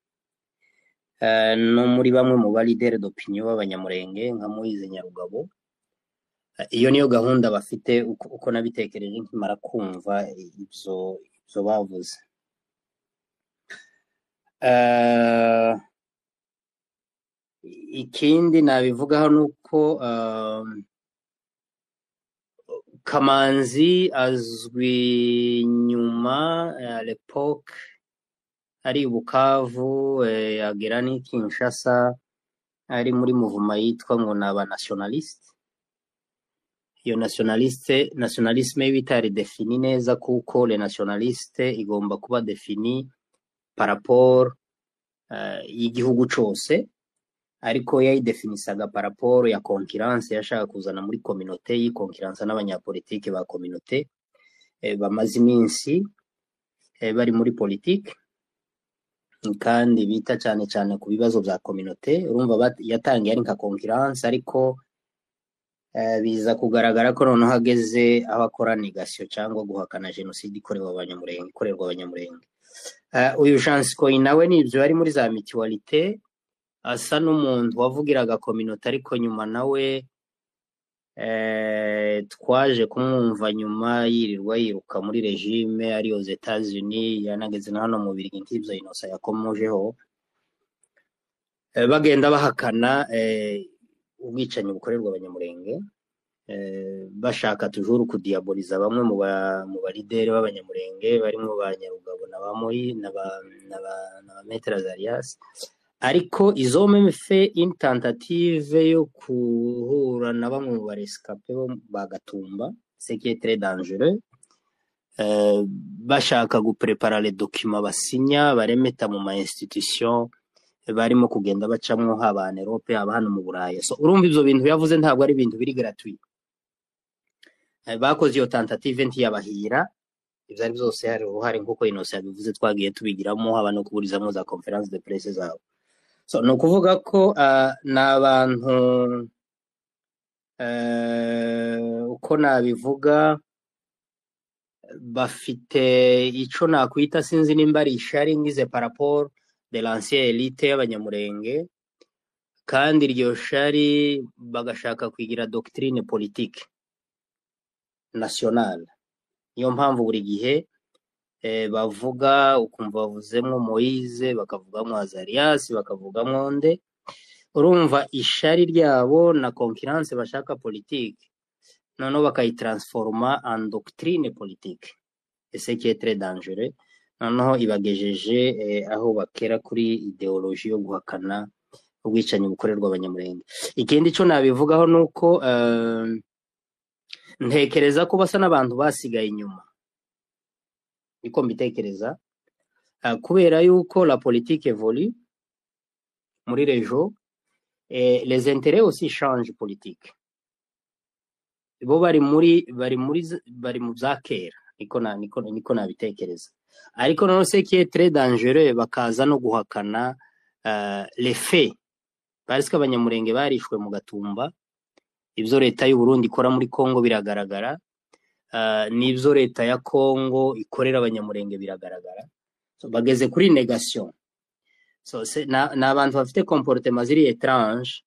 no muri bamwe mu ba leader d'opinion b'Abanyamurenge nka Moise Nyarugabo. Iyo niyo gahunda bafite, uko nabitekereje nkimara kumva ibyo bavuze. Ikindi nabivugaho ni uko Kamanzi azwi nyuma à l'époque ari i Bukavu, agera n'i Kinshasa, ari muri muvuma yitwa ngo ni aba nationaliste. Iyo nationalisme bitari defini neza, kuko le nationaliste igomba kuba defini par rapport y'igihugu cose, ariko yayidefinisaga par rapport ya concurrence yashaka kuzana muri communauté, yikonkurence n'abanyapolitike ba communauté bamaze iminsi bari muri politique kandi bita cyane cyane ku bibazo bya communauté. Urumva yatangiye ari nka concurrence, ariko biza kugaragara ko noneho ageze aho akora negation cyangwa guhakana jenoside ikorerwa Abanyamurenge. Uyu Jean-Scoy nawe nibyo yari muri za mutualité, asa n'umuntu wavugiraga communauté, ariko nyuma nawe twaje kumwumva nyuma yirirwa yiruka muri regime ari aux États-Unis, yanageze na hano mu Bubiligi nk'ibyo Innocent yakomojeho, bagenda bahakana ubwicanyi bukorerwa Abanyamurenge, bashaka toujours kudiaboliza bamwe mu ba leader b'Abanyamurenge barimo ba Nyarugabo na ba Moyi na ba Maître Azarias. Ariko izo même fait une tentative yo kuhura na bamwe mu barescapés bo bagatumba, ce qui est très dangereux, bashaka guprepara les documents basinya baremeta mu ma institution barimo kugenda bacamwo, haba en Europe haba hano mu Burayi. So urumva ibyo bintu yavuze ntabwo ari ibintu biri gratuit. Bakoze iyo tentative ntiyabahira, ibyo ari byose hari uruhare nkuko Innocent yabivuze, twagiye tubigiramo haba no kuburizamo za conference de presse zabo. So ni ukuvuga ko ni abantu, uko nabivuga, bafite ico nakwita sinzi nimba ari ishari ngize par rapport de l'ancienne élite y'Abanyamurenge, kandi iryo shari bagashaka kwigira doctrine politique nationale. Niyo mpamvu buri gihe bavuga, ukumva bavuzemwo Moise, bakavugamo Azarias, bakavugamo nde. Urumva ishari ryabo na concurrence bashaka politique, noneho bakayitransforma en doctrine politique, et ce qui est très dangereux. Noneho ibagejeje aho bakera kuri idéologie yo guhakana Ubwicanyi bukorerwa Abanyamurenge. Ikindi cyo nabivugaho ni uko ntekereza ko basa n'abantu basigaye inyuma, niko mbitekereza, kubera yuko la politique évolue muri région et les intérêts aussi changent politique. Bo bari mu bya kera, niko nabitekereza. Ariko noneho ce qui est très dangereux, bakaza no guhakana les faits, parce que Abanyamurenge barishwe mu Gatumba. Ibyo leta y'u Burundi ikora muri Congo biragaragara, n'ibyo leta ya Congo ikorera Abanyamurenge biragaragara. So, bageze kuri négation. So, ni abantu bafite comportement ziri étrange,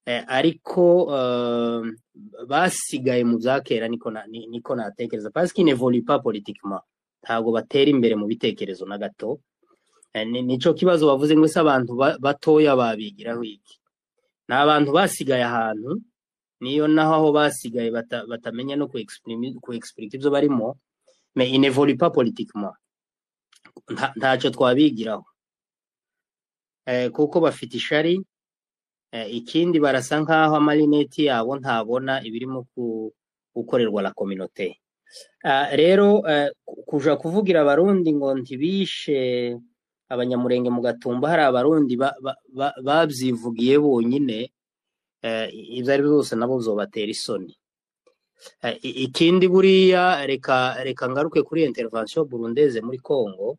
ariko basigaye mu bya kera, niko natekereza, parce qu'ils n'évoluent pas politiquement, ntabwo batera imbere mu bitekerezo na gato. Nico kibazo bavuze ngo ese abantu batoya babigiraho iki? Ni abantu basigaye ahantu, niyo naho aho basigaye batamenya no ku expliquer ibyo barimo, mais ils n'évoluent pas politiquement. Ntacyo twabigiraho, kuko bafite ishari. Ikindi barasa nkaho amarineti yabo ntabona ibirimo gukorerwa la communauté. Rero kuja kuvugira Abarundi ngo ntibishe Abanyamurenge mu Gatumba, hari Abarundi babyivugiye bonyine, ibyo ari byo byose nabo byobatera isoni. Ikindi buriya, reka ngaruke kuri intervention burundaise muri Congo.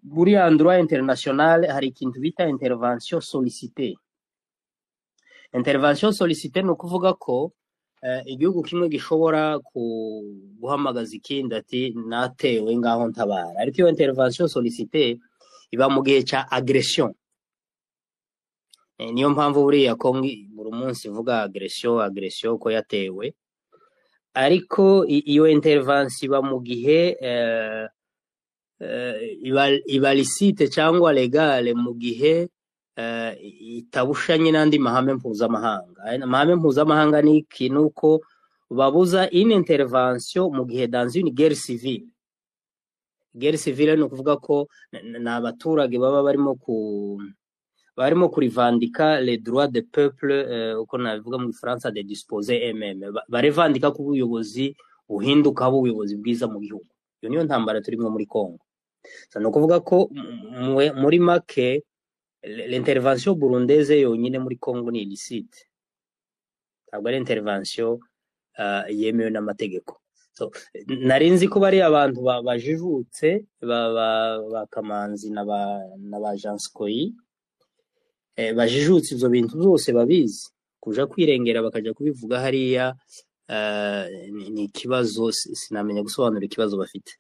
Buriya en droit international hari ikintu bita intervention sollicitée. Intervention sollicitée ni ukuvuga ko igihugu kimwe gishobora guhamagaza ikindi ati: "Natewe, ngaho ntabara." Ariko iyo intervention sollicitée iba mu gihe ca agression. Niyo mpamvu buriya Congo buri munsi ivuga agression, agression, ko yatewe. Ariko iyo intervention iba mu gihe iba licite cyangwa légale mu gihe itabushanye n'andi mahame mpuzamahanga. Aya amahame mpuzamahanga ni iki? Ni uko babuza une intervention mu gihe dans une guerre civile. Guerre civile ni ukuvuga ko ni abaturage baba barimo kurivandika les droits de peuple, uko nabivuga mu Gifaransa, de disposer eux-mêmes. Barevandika ko ubuyobozi buhinduka, haba ubuyobozi bwiza mu gihugu. Iyo niyo ntambara turimo muri Congo. So, ni ukuvuga ko muri make l'intervention burundaise yonyine muri Congo ni illicite, ntabwo ari intervention yemewe n'amategeko. So, nari nzi ko bari abantu bajijutse ba Kamanzi na ba Janskoyi, bajijutse, ivyo bintu byose babizi. Kuja kwirengera bakaja kubivuga hariya, ni ikibazo, sinamenya gusobanura ikibazo bafite.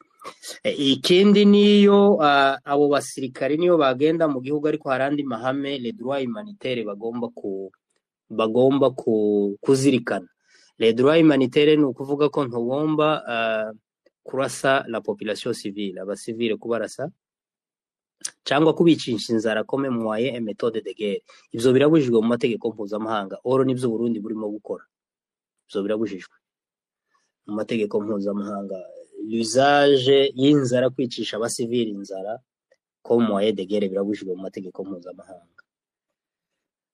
Ikindi niyo abo basirikare niyo bagenda mu gihugu, ariko hari andi mahame, les droits humanitaires, bagomba kuzirikana. Les droits humanitaires ni ukuvuga ko ntugomba kurasa la population civile, abasivile kubarasa cyangwa kubicisha inzara comme moyen et méthode de guerre. Ivyo birabujijwe mu mategeko mpuzamahanga. Or nivyo Burundi burimo gukora. Ivyo birabujijwe mu mategeko mpuzamahanga, l'usage y'inzara, kwicisha abasivili inzara comme moyen de guerre, birabujijwe mu mategeko mpuzamahanga.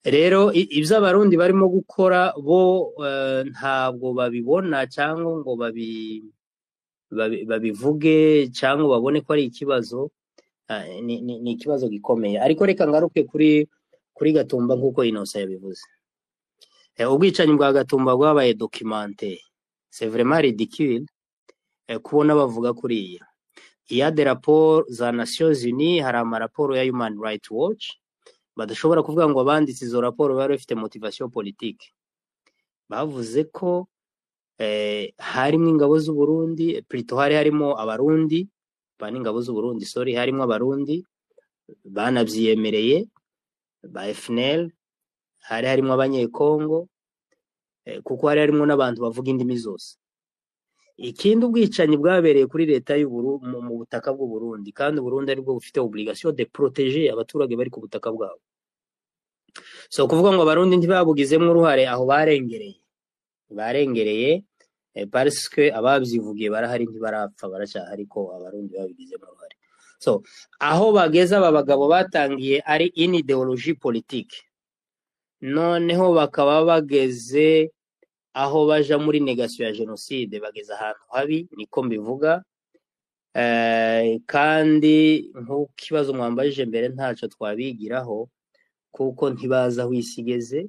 Rero ivyo Abarundi barimo gukora bo ntabwo babibona cyangwa ngo babivuge cyangwa babone ko ari ikibazo. Ni ikibazo gikomeye. Ariko reka ngaruke kuri Gatumba nk'uko Innocent yabivuze. Ubwicanyi bwa Gatumba bwabaye documenté. C'est vraiment ridicule kubona bavuga kuriya. Il y a des rapports za Nations Unies, hari amaraporo ya Human Rights Watch. Badashobora kuvuga ngo abanditse izo raporo bari bafite motivation politique. Bavuze ko harimo ingabo z'u Burundi, plutôt hari harimo Abarundi, ba n'ingabo z'u Burundi, sorry, harimo Abarundi banavyiyemereye ba FNL, hari harimo Abanyekongo, kuko hari harimo n'abantu bavuga indimi zose. Ikindi, ubwicanyi bwabereye kuri leta y'u mu butaka bw'u Burundi, kandi u Burundi aribwo bufite obligation de protéger abaturage bari ku butaka bwabo. So kuvuga ngo Abarundi ntibabugizemo uruhare, aho barengereye, parce que abavyivugiye barahari, ntibarapfa, baracyahari, ko Abarundi babigizemo uruhare. So aho bageze aba bagabo batangiye ari une idéologie politique, noneho bakaba bageze aho baja muri négation ya jenoside, bageze ahantu habi, niko mbivuga. Kandi nk'uko ikibazo mwambajije mbere, ntaco twabigiraho kuko ntibazi aho isi igeze.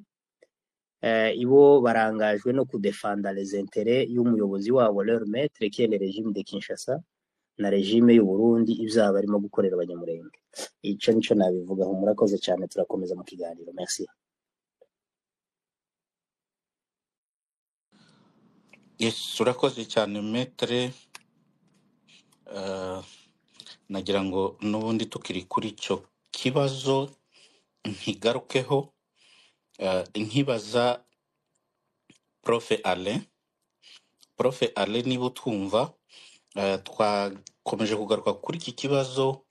Ibo barangajwe no kudefanda les intérêts y'umuyobozi wabo, leur maître, qui est le régime de Kinshasa na régime y'u Burundi, ibyaha barimo gukorera Abanyamurenge. Ico nico nabivugaho. Murakoze cyane, turakomeza mu kiganiro. Merci. Yes, urakoze cyane maître. Nagira ngo n'ubundi tukiri kuri icyo kibazo nkigarukeho, nkibaza Prof Alain. Prof Alain, niba utwumva, twakomeje kugaruka kuri iki kibazo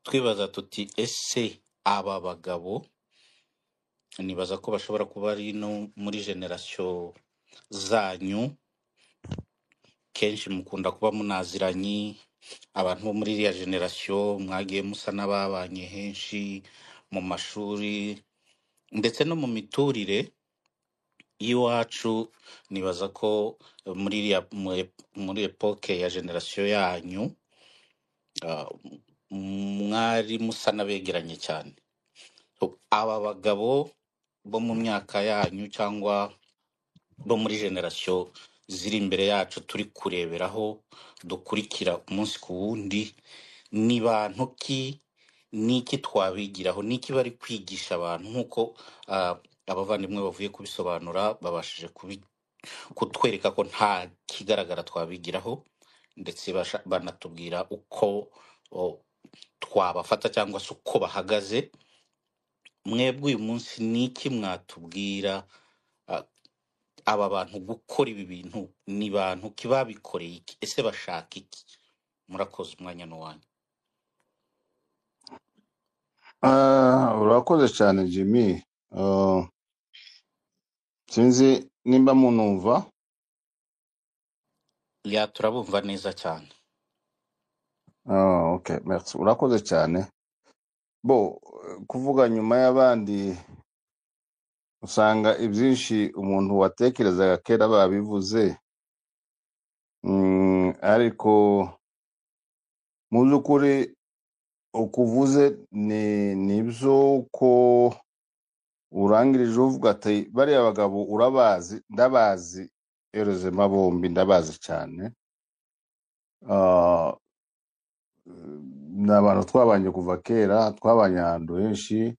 twibaza tuti ese aba bagabo, nibaza ko bashobora kuba ari no muri génération zanyu, kenshi mukunda kuba munaziranye, abantu bo muri iriya génération mwagiye musa n'ababanye henshi mu mashuri ndetse no mu miturire y'iwacu. Nibaza ko muri iriya muri époque ya génération yanyu, mwari musa n'abegeranye cyane. So, aba bagabo bo mu myaka yanyu cyangwa bo muri génération ziri imbere yacu turi kureberaho, dukurikira umunsi ku wundi, ni bantu ki? Niki twabigiraho? Niki bari kwigisha abantu? Nk'uko abavandimwe bavuye kubisobanura, babashije kutwereka ko nta kigaragara twabigiraho, ndetse banatubwira uko twabafata cyangwa se uko bahagaze. Mwebwe uyu munsi niki mwatubwira? Aba bantu gukora ibi bintu ni bantu ki? Babikoreye iki? Ese bashaka iki? Murakoze, umwanya n'uwanyu. Urakoze cyane Jimmy. Sinzi nimba munumva. Ya, turabumva neza cyane. Okay, merci. Urakoze cyane. Bo kuvuga nyuma y'abandi, usanga ibyinshi umuntu watekerezaga kera babivuze. Ariko mu by'ukuri ukuvuze ni nibyo, ko urangirije uvuga ati bariya bagabo urabazi. Ndabazi erezema bombi, ndabazi cyane. Ni abantu twabanye kuva kera, twabanye ahantu henshi,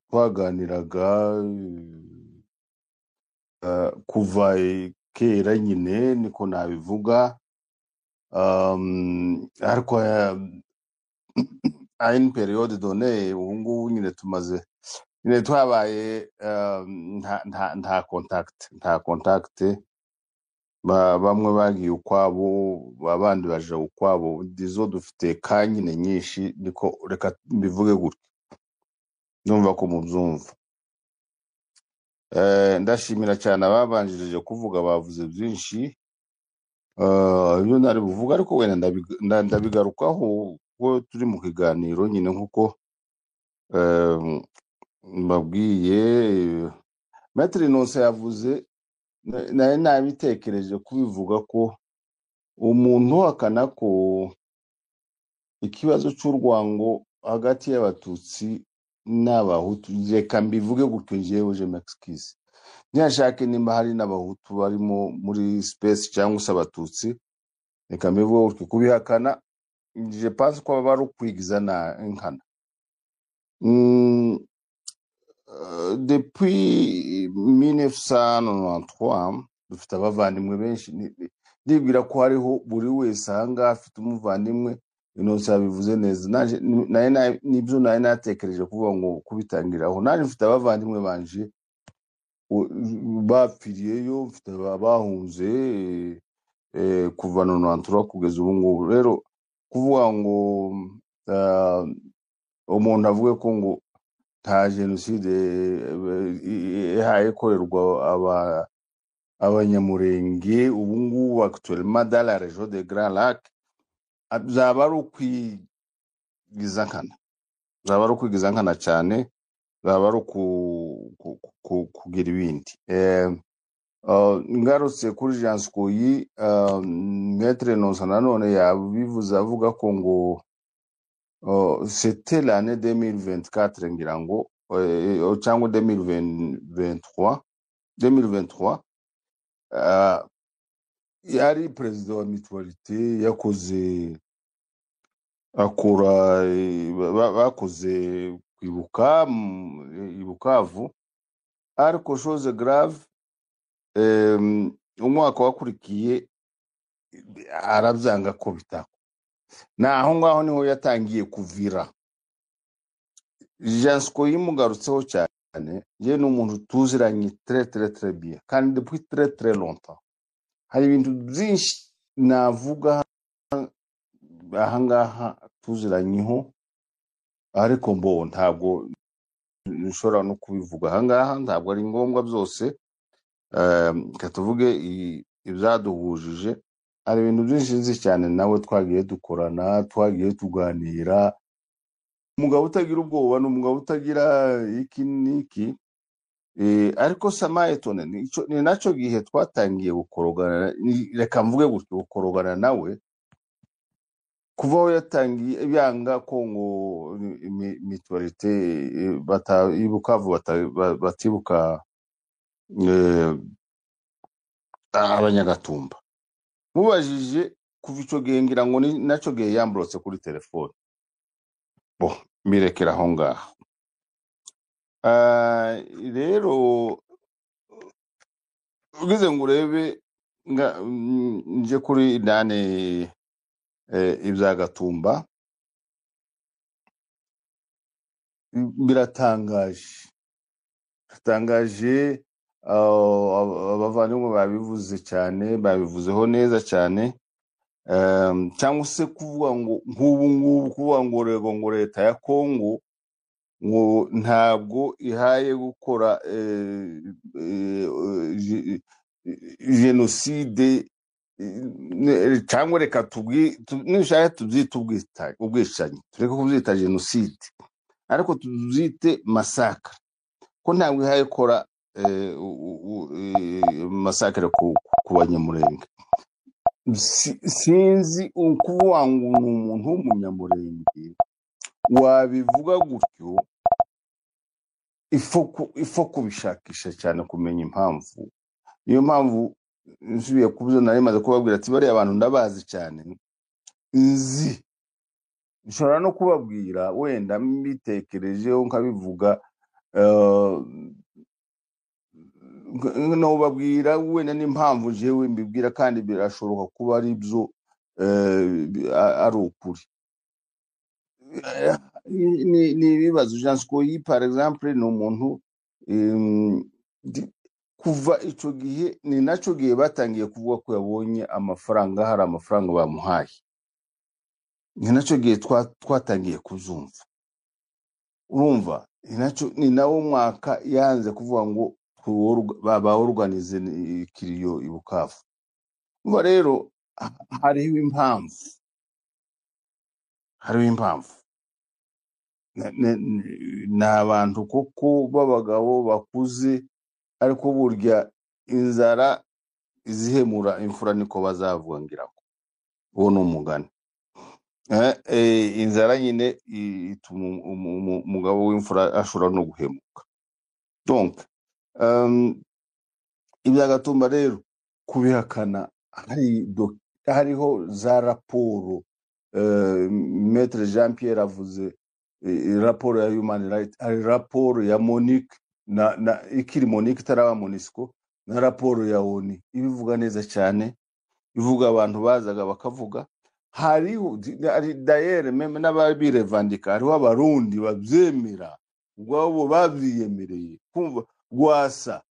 twaganiraga kuva kera nyine, niko nabivuga. Ariko à une période donnée, ubu ngubu nyine tumaze nyine twabaye nta contact, nta contact. Bamwe bagiye ukwabo, abandi baja ukwabo. Dizo dufite ka nyine nyinshi, niko reka mbivuge gutyo, ndumva ko mubyumva. Ndashimira cyane ababanjirije kuvuga, bavuze byinshi. Ibyo ntari buvuga, ariko wenda ndabigarukaho kuko turi mu kiganiro nyine, nk'uko mbabwiye. Maître Innocent yavuze, nari nabitekereje kubivuga, ko umuntu uhakana ko ikibazo cy'urwango hagati y'Abatutsi n'Abahutu, reka mbivuge gutyo, njyewe je m'excuse, ntiyashake nimba hari n'Abahutu barimo muri space cyangwa se Abatutsi, reka mbivuge gutyo, kubihakana je pense ko baba ari ukwigiza na nkana. Depuis 1993 dufite abavandimwe benshi. Ndibwira ko hariho buri wese ahangaha afite umuvandimwe. Innocent yabivuze neza, naje nibyo nari natekereje kuvuga ngo kubitangiraho. Naje mfite abavandimwe banje bapfiriyeyo, mfite abahunze kuva 93 kugeza ubu ngubu. Rero kuvuga ngo umuntu avuge ko ngo nta jenoside ihaye ikorerwa aba Abanyamurenge ubu ngubu actuellement dans la région de Grands Lacs, byaba ari ukwigiza nkana, byaba ari ukwigiza nkana cyane, byaba ari kugira ibindi. Ngarutse kuri Jean Sikoyi, Maître Innocent nanone yabivuze, avuga ko ngo c'était l'année 2024 ngira ngo cyangwa 2023, 2023, yari perezida wa mutualité, yakoze akora bakoze kwibuka i Bukavu. Ariko chose grave, umwaka wakurikiye arabyanga ko bitako. Na aho ngaho niho yatangiye kuvira. Jean Sikoyi mugarutseho cyane, ye ni umuntu tuziranye très très très bien kandi depuis très très longtemps. Hari ibintu byinshi navuga ahangaha tuziranyeho, ariko mbo ntabwo nshobora no kubivuga ahangaha, ntabwo ari ngombwa byose. Reka tuvuge ibyaduhujije. Hari ibintu byinshi nzi cyane nawe twagiye dukorana, twagiye tuganira. Umugabo utagira ubwoba ni umugabo utagira iki n'iki. Ariko samayetone ni nacyo gihe twatangiye gukorogana, reka mvuge gutyo, gukorogana nawe kuva aho yatangiye byanga ko ngo mutualité Bukavu batibuka Abanyagatumba. Mubajije kuva ico gihe, ngira ngo ni naco gihe yamburotse kuri telefone. Bo mbirekera aho ngaho. Rero ugize ngo urebe nje kuri nane, ibya Gatumba biratangaje, biratangaje. Abavandimwe babivuze cyane, babivuzeho neza cyane. Cyangwa se kuvuga ngo nk'ubu ngubu, kuvuga ngo rego ngo leta ya Kongo ngo ntabwo ihaye gukora jenoside, cyangwa reka nishaka tubyite ubwicanyi, tureke kubyita jenoside ariko tubyite massacre, ko ntabwo ihaye gukora massacre ku Banyamurenge. Sinzi ukuvuga ngo ni umuntu w'umunyamurenge wabivuga gutyo, ifo kubishakisha cyane kumenya impamvu. Niyo mpamvu nsubiye kubyo nari maze kubabwira ati bariya abantu ndabazi cyane, nzi nshobora no kubabwira wenda mbitekerejeho nkabivuga, nobabwira wenda n'impamvu jewe mbibwira, kandi birashoboka kuba ari byo, ari ukuri. Ni ibibazo. Jean Sikoyi par exemple ni umuntu kuva ico gihe, ni naco gihe batangiye kuvuga ko yabonye amafaranga, hari amafaranga bamuhaye, ni naco gihe twatangiye kuzumva. Urumva ni nawo mwaka yanze kuvuga ngo baorganize ikiriyo i Bukavu. Umva rero hariho impamvu, hariho impamvu. Ni abantu koko b'abagabo bakuze, ariko burya inzara izihemura imfura niko bazavuga, ngira ngo uwo ni umugani. Inzara nyine ituma umugabo w'imfura ashobora no guhemuka. Donc ibya Gatumba rero kubihakana, hariho za raporo, Maître Jean Pierre avuze raporo ya Human Rights, hari raporo ya Monique na ikiri Monique itaraba MONUSCO, na raporo ya ONU ibivuga neza cyane, ivuga abantu bazaga bakavuga. Hariho hari d'ailleurs même n'ababirevandika, hariho Abarundi babyemera ubwabo, babyiyemereye kumva Rwasa.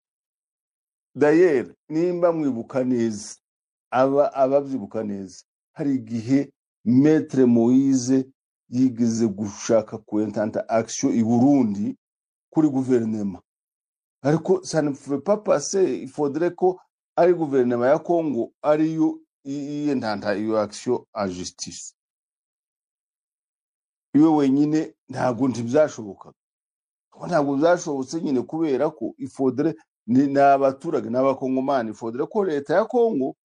D'ailleurs nimba mwibuka neza, ababyibuka neza, hari igihe Maître Moise yigeze gushaka kuintenta action i Burundi kuri guverinema, ariko ça ne pouvait pas passer. Il faudrait ko Ari guverinoma ya Congo ariyo yintanta iyo action en justice iwe wenyine, ntabwo ntibyashobokaga. Ko ntabwo byashobotse nyine, kubera ko il faudrait ni abaturage, ni abakongomani, il faudrait ko leta ya Congo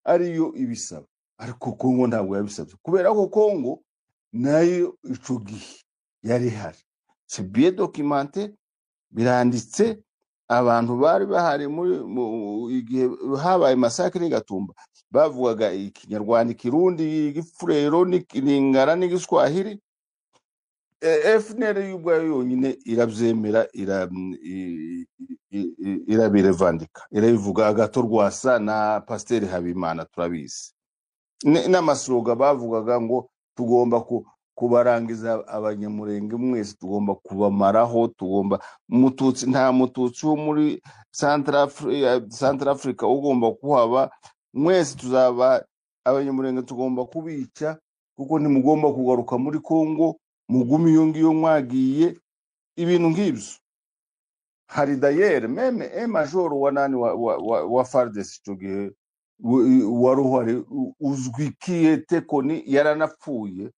ariyo ibisaba. Ariko Congo ntabwo yabisabye, kubera ko Congo nayo ico gihe yari ihari. C'est bien documenté, biranditse. Abantu bari bahari muri igihe habaye massacre i Gatumba bavugaga Ikinyarwanda, Ikirundi, Igifurero n'Ingara n'Igiswahili. FNL y'ubwayo yonyine irabyemera, irabirevandika, irabivuga. Agathon Rwasa na Pasiteri Habimana turabizi. N'amaslogan bavugaga ngo tugomba kubarangiza Abanyamurenge mwese, tugomba kubamaraho, tugomba Mututsi, nta Mututsi wo muri Central Africa ugomba kuhaba, mwese tuzaba Abanyamurenge, tugomba kubica kuko ntimugomba kugaruka muri Congo, mugume iyo ngiyo mwagiye, ibintu nk'ibyo. Hari d'ailleurs même un major wa nani wa FARDC icyo gihe wari uhari uzwi kiyete koni, yaranapfuye.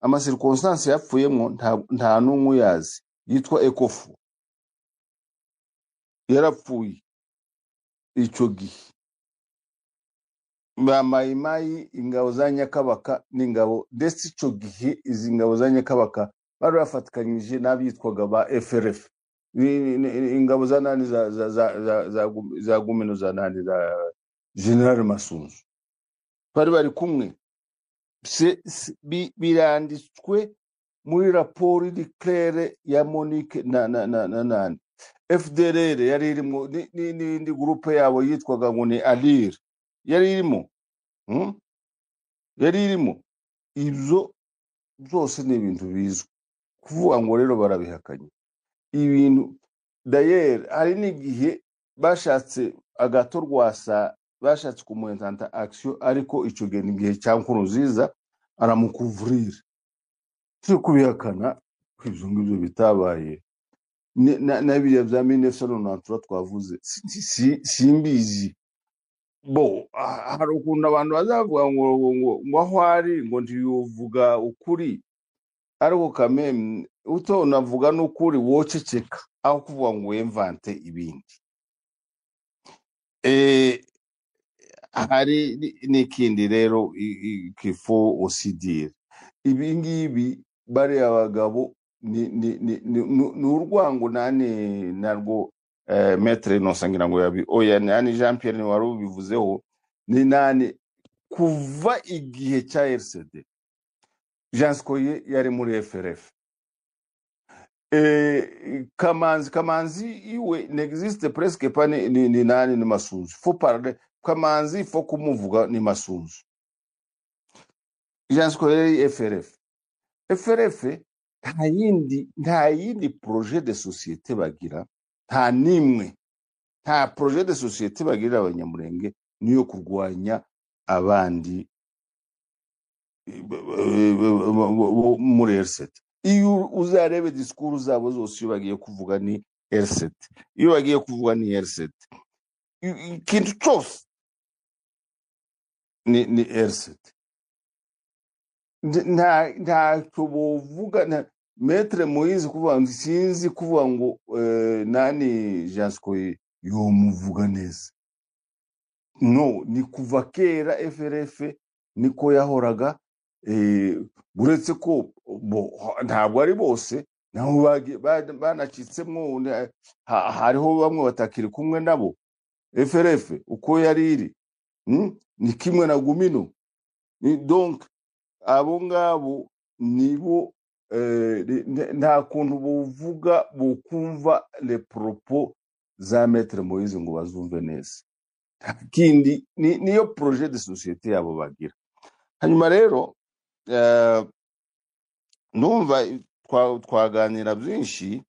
Amacirconstances yapfuyemo nta n'umwe uyazi, yitwa Ekofu, yarapfuye icyo gihe. Ba Mayimayi, ingabo za Nyakabaka n'ingabo, ndetse icyo gihe izi ngabo za Nyakabaka bari bafatikanyije n'abitwaga ba FRF, ingabo za nani za Gumino, za nani, za General Masunzu, bari kumwe. Biranditswe muri raporo iri claire ya MONUC na nani FDLR yari irimo n'indi groupe yabo yitwaga ngo ni Alir yari irimo, Yari irimo. Ibyo byose ni ibintu bizwi. Kuvuga ngo rero barabihakanye ibintu, d'ailleurs hari n'igihe bashatse Agathon Rwasa, bashatse kumuintenter action, ariko icyo gihe ni igihe cya Nkurunziza, aramukuvurira. Turi kubihakana ko ibyo ngibyo bitabaye. Na biriya bya 1993 twavuze, simbizi. Bo hari ukuntu abantu bazavuga ngo aho ari ngo ntiyuvuga ukuri, ariko kameme utonavuga n'ukuri woceceka aho kuvuga ngo wemvante ibindi. Hari n'ikindi rero qu'il faut aussi dire: ibi ngibi bariya bagabo ni urwango nani narwo. Maître Innocent, ngira ngo yabi, oya, nani, Jean Pierre ni wari ubivuzeho, ni nani, kuva igihe cya RCD, Jean Scoye yari muri FRF. Kamanzi iwe n'existe presque pas. Ni nani, ni Masunzu. Faut parler Kamanzi, faut kumuvuga ni Masunzu. Jean Scoye yari FRF. FRF nta yindi projet de société bagira, nta nimwe, nta projet de société bagirira Abanyamurenge, niyo kurwanya abandi muri RCD. Iyo uzarebe discours zabo zose, iyo bagiye kuvuga ni RCD, iyo bagiye kuvuga ni RCD, ikintu cyose ni RCD. Ntacyo bovuga. Maître Moise kuvuga ngo sinzi kuvuga ngo nani Jean Scoye yomuvuga neza. No ni kuva kera FRF niko yahoraga. Uretse ko bo ntabwo ari bose nabo banacitsemwo, hariho bamwe batakiri kumwe nabo. FRF uko yari iri, Ni kimwe na Gumino. Donc abo ngabo nibo nta kuntu buvuga bukumva les propos za Maître Moise ngo bazumve neza. Nta kindi, niyo projet de société yabo bagira. Hanyuma rero ndumva twaganira byinshi,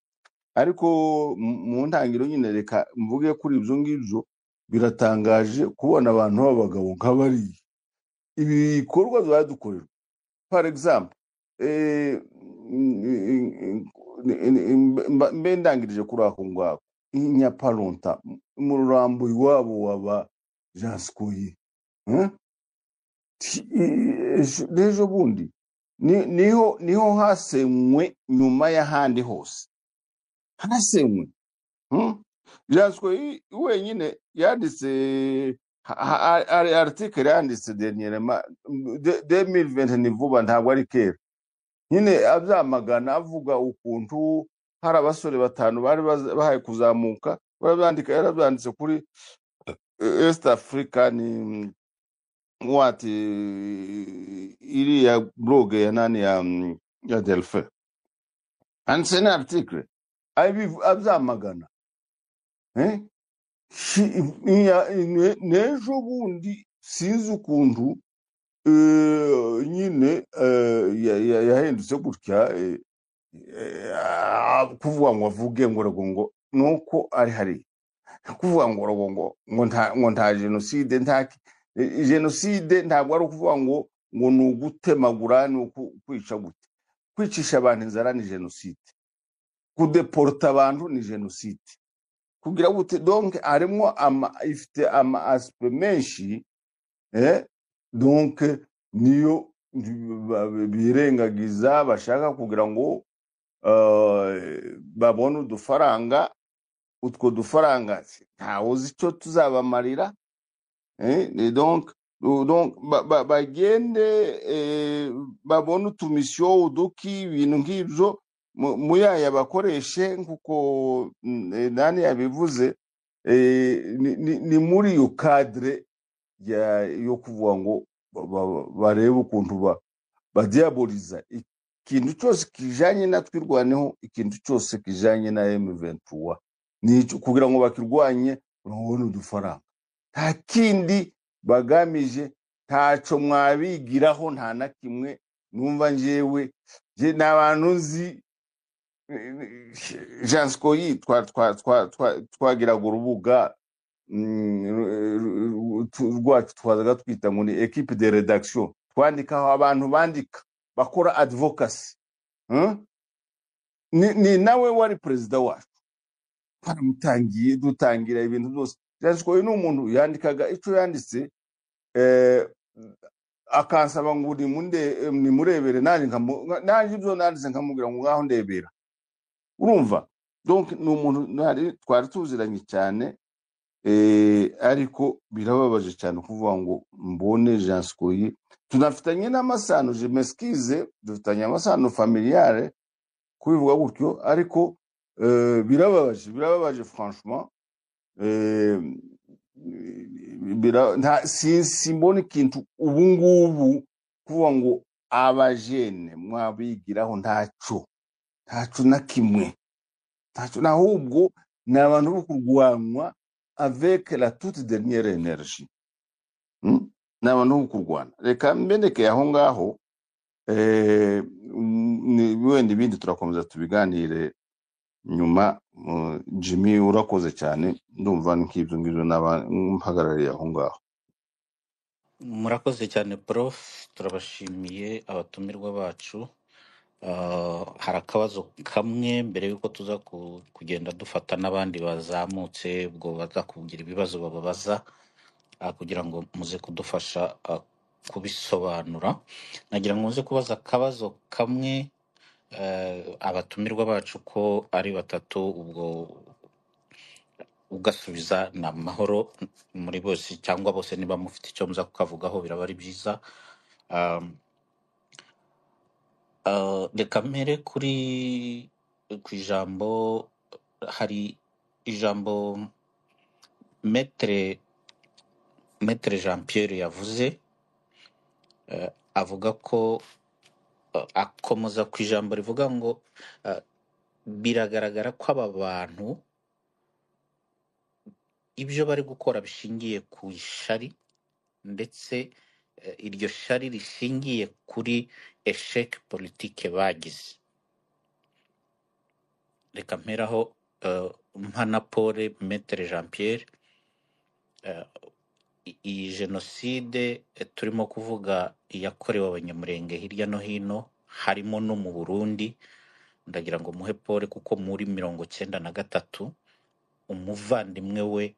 ariko mu ntangiriro nyine reka mvuge kuri ibyo ngibyo. Biratangaje kubona abantu b'abagabo nk'abariya ibi bikorwa dukorerwa. Par exemple, mbe ndangirije kuri ako ngako, i Nyaparonta mu Rurambo iwabo waba Jean Sikoyi. Hein? N'ejo bundi niho hasenywe nyuma y'ahandi hose hasenywe. Jean Sikoyi wenyine yanditse article yanditse dernièrement 2020, ni vuba, ntabwo ari kera nyine, abyamagana avuga ukuntu hari abasore batanu bari bahaye kuzamuka, barabyandika, yarabyanditse kuri East African what, iriya blog ya nani ya Delphin, handitse ni article abyamagana. Eh? N'ejo bundi sinzi ukuntu nyine yahindutse gutya, kuvuga ngo avuge ngo ngo nuko ari hari kuvuga ngo ngo nta jenoside, nta jenoside. Ntabwo ari ukuvuga ngo ni ugutemagura, ni ukwica gute. Kwicisha abantu inzara ni jenoside, kudeporta abantu ni jenoside, kugira gute. Donc harimo ama ifite ama aspect menshi. Donc niyo birengagiza, bashaka kugira ngo babone udufaranga. Utwo dufaranga ntawe uzi icyo tuzabamarira. Donc bagende babone utumisiyo, uduki, ibintu nk'ibyo muyaya bakoreshe nkuko nani yabivuze. Ni muri iyo cadre yo kuvuga ngo barebe ukuntu badiaboliza ikintu cyose kijanye na Twirwaneho, ikintu cyose kijanye na M23, ni kugira ngo bakirwanye babone udufaranga. Nta kindi bagamije, ntaco mwabigiraho, nta na kimwe. Numva njyewe je ni abantu nzi Jean Sikoyi, twagiraga urubuga rwacu twazaga twita ngo ni équipe de rédaction, twandikaho abantu bandika bakora advocacy. Ni nawe wari perezida wacu, twaramutangiye dutangira ibintu byose. Jean Sikoyi ni umuntu yandikaga icyo yanditse, akansaba ngo nimurebere, nanjye ibyo nanditse nkamubwira ngo ngaho ndebera. Urumva, donc ni umuntu twari tuziranye cyane. Ariko birababaje cyane kuvuga ngo mbone Jean Sikoyi tunafitanye n'amasano, je m'excuse, dufitanye amasano familiale kubivuga gutyo, ariko birababaje, birababaje franchement. Simbona ikintu ubu ngubu kuvuga ngo abajene mwabigiraho, ntaco, ntaco na kimwe, ntaco. Ahubwo ni abantu bo kurwanwa avec la toute dernière énergie. Ni abantu bo kurwana. Reka mbendekeye aho ngaho. Wenda ibindi turakomeza tubiganire nyuma. Jimmy, urakoze cyane. Ndumva nk'ibyo ngibyo naba mpagarariye aho ngaho. Murakoze cyane, prof, turabashimiye abatumirwa bacu. Hari akabazo kamwe mbere y'uko tuza kugenda dufata n'abandi bazamutse, ubwo baza kugira ibibazo bababaza, kugira ngo muze kudufasha kubisobanura. Nagira ngo muze kubaza akabazo kamwe abatumirwa bacu ko ari batatu, ubwo ugasubiza ni amahoro muri bose cyangwa bose, niba mufite icyo muza kukavugaho biraba ari byiza. Reka mpere ku ijambo, hari ijambo Maître Jean Pierre yavuze, avuga ko akomoza ku ijambo rivuga ngo biragaragara ko aba bantu ibyo bari gukora bishingiye ku ishari, ndetse iryo shari rishingiye kuri échec politique bagize. Reka mperaho mpana Paul Maître Jean Pierre. Iyi jenoside turimo kuvuga yakorewe Abanyamurenge hirya no hino, harimo no mu Burundi, ndagira ngo muhe Paul, kuko muri 93 umuvandimwe we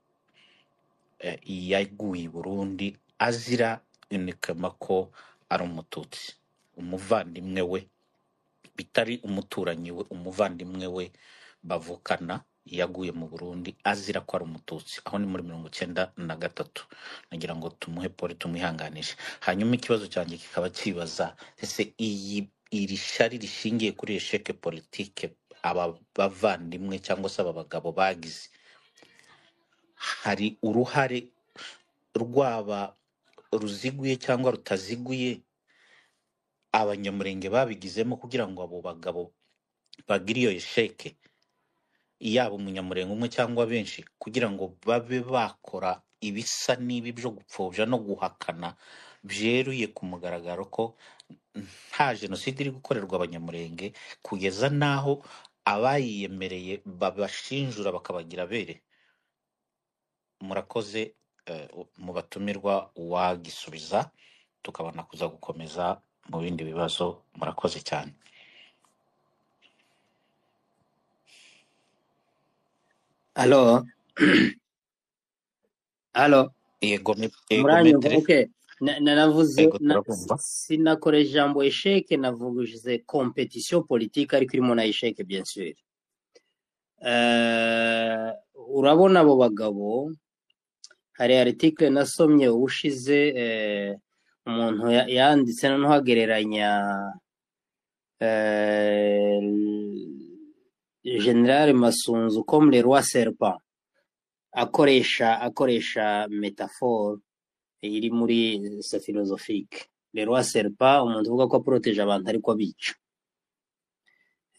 yaguye i Burundi azira unikema ko ari umututsi, umuvandimwe we bitari umuturanyi we, umuvandimwe we bavukana yaguye mu Burundi azira ko ari umututsi. Aho ni muri 93. Nagira ngo tumuhe pole, tumwihanganishe. Hanyuma ikibazo cyanjye kikaba kibaza, ese iyi iri shari rishingiye kuri esheke politike aba bavandimwe cyangwa se aba bagabo bagize, hari uruhare rwaba ruziguye cyangwa rutaziguye abanyamurenge babigizemo kugira ngo abo bagabo bagire iyo esheke, yaba umunyamurenge umwe cyangwa benshi, kugira ngo babe bakora ibisa n'ibi byo gupfobya no guhakana byeruye ku mugaragaro ko nta jenoside iri gukorerwa abanyamurenge, kugeza n'aho abayiyemereye babashinjura bakabagira abere? Murakoze. Mu batumirwa uwagisubiza tukabona kuza gukomeza mu bindi bibazo. Murakoze cyane. Alo, alo, Yego, yego muranyumva? metere. Okay. Naravuze Yego, turabumva. Sinakoresha ijambo échec, navuze compétition politique ariko irimo na échec bien sûr. Urabona abo bagabo, hari article nasomye ubushize, umuntu yanditse noneho agereranya General Masunzu comme le roi serpent, akoresha métaphore iri muri sa philosophique. Le roi serpent, umuntu uvuga ko aproteje abantu ariko abica.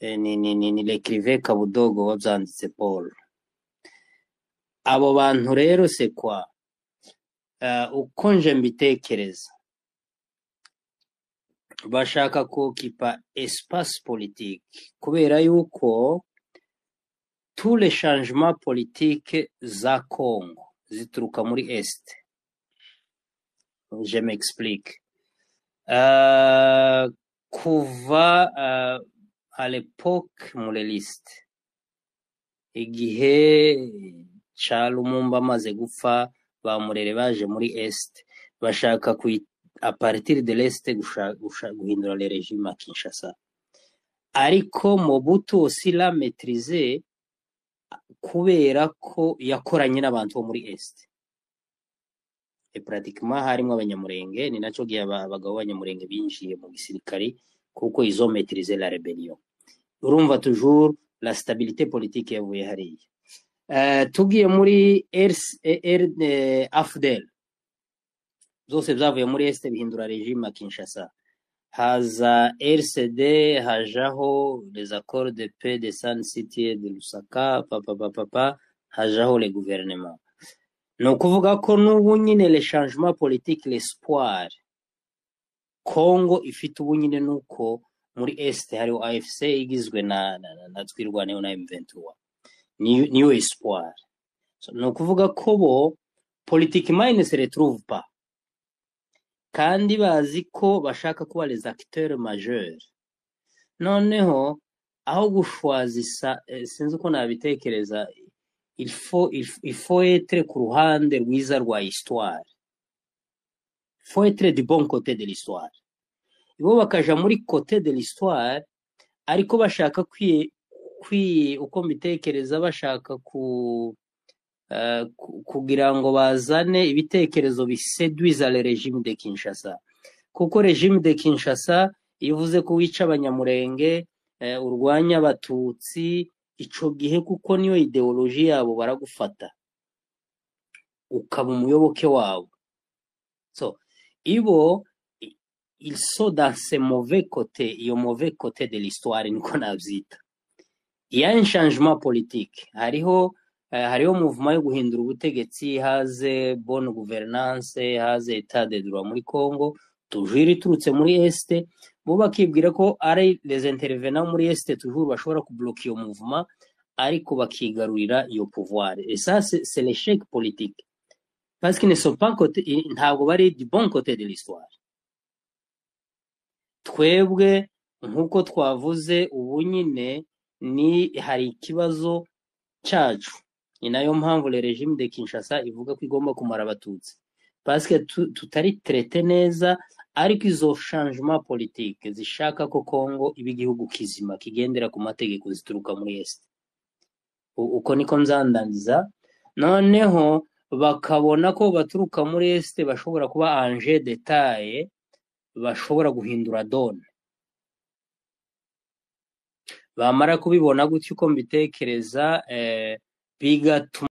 Ni l'écrivain Kabudogo wabyanditse, Paul. Abo bantu rero c'est quoi? Uko nje mbitekereza, bashaka kokipa espace politique kubera yuko tous les changements politiques za Congo zituruka muri Est. Je m'explique. Kuva à l'époque muleliste, igihe ca Lumumba amaze gupfa, ba Murere baje muri Est, bashaka à partir de l'Est guhindura le régime à Kinshasa. Ariko Mobutu aussi l'a maîtrisé kubera ko yakoranye n'abantu bo muri Est. Et pratiquement harimo abanyamurenge, ni naco gihe abagabo b'abanyamurenge binjiye mu gisirikare kuko ils ont maîtrisé la rébellion. Urumva toujours la stabilité politique yavuye hariya. Tugiye muri AFDL, zose byavuye muri Est bihindura régime à Kinshasa. Haza RCD, hajaho les accords de paix de Sun City et de Lusaka, papa papa papa, hajaho les gouvernements. Ni ukuvuga ko n'ubu nyine les changements politiques, l'espoir Congo ifite ubu nyine nuko muri Est hariho AFC igizwe na Twirwaneho na M23, niyo espoir. So, ni ukuvuga ko bo politiquement ils ne se retrouvent pas, kandi bazi ko bashaka kuba les acteurs majeurs. Noneho aho gushwazisa, sinzi uko nabitekereza, il faut être ku ruhande rwiza rwa histoire, il faut être du bon côté de l'histoire. Bo bakaja muri côté de l'histoire, ariko bashaka kwi uko mbitekereza, bashaka kugira ngo bazane ibitekerezo biseduiza le régime de Kinshasa, kuko régime de Kinshasa iyo uvuze ko wica abanyamurenge, urwanya abatutsi, ico gihe kuko niyo idéologie yabo, baragufata ukaba umuyoboke wabo. So ibo ils sont dans ce mauvais côté, iyo mauvais côté de l'histoire niko navyita. Il y a un changement politique, hariho mouvement yo guhindura ubutegetsi, haze bonne gouvernance, haze état de droit muri Congo, toujours iturutse muri Est. Bo bakibwira ko ari les intervenants muri Est toujours bashobora kubloquer iyo mouvement, ariko bakigarurira iyo pouvoir. Et ça, c'est l'échec politique parce qu'ils ne sont pas côté, ntabwo bari du bon côté de l'histoire. Twebwe nk'uko twavuze, ubu nyine ni hari ikibazo cyacu. Ni nayo mpamvu le régime de Kinshasa ivuga ko igomba kumara abatutsi, parce que tutari traité neza. Ariko izo changement politique zishaka ko Congo iba igihugu kizima kigendera ku mategeko zituruka muri Est. Uko niko nzandangiza. Noneho bakabona ko baturuka muri Est bashobora kuba enjeu de taille, bashobora guhindura donne. Bamara kubibona gutyo, uko mbitekereza, bigatuma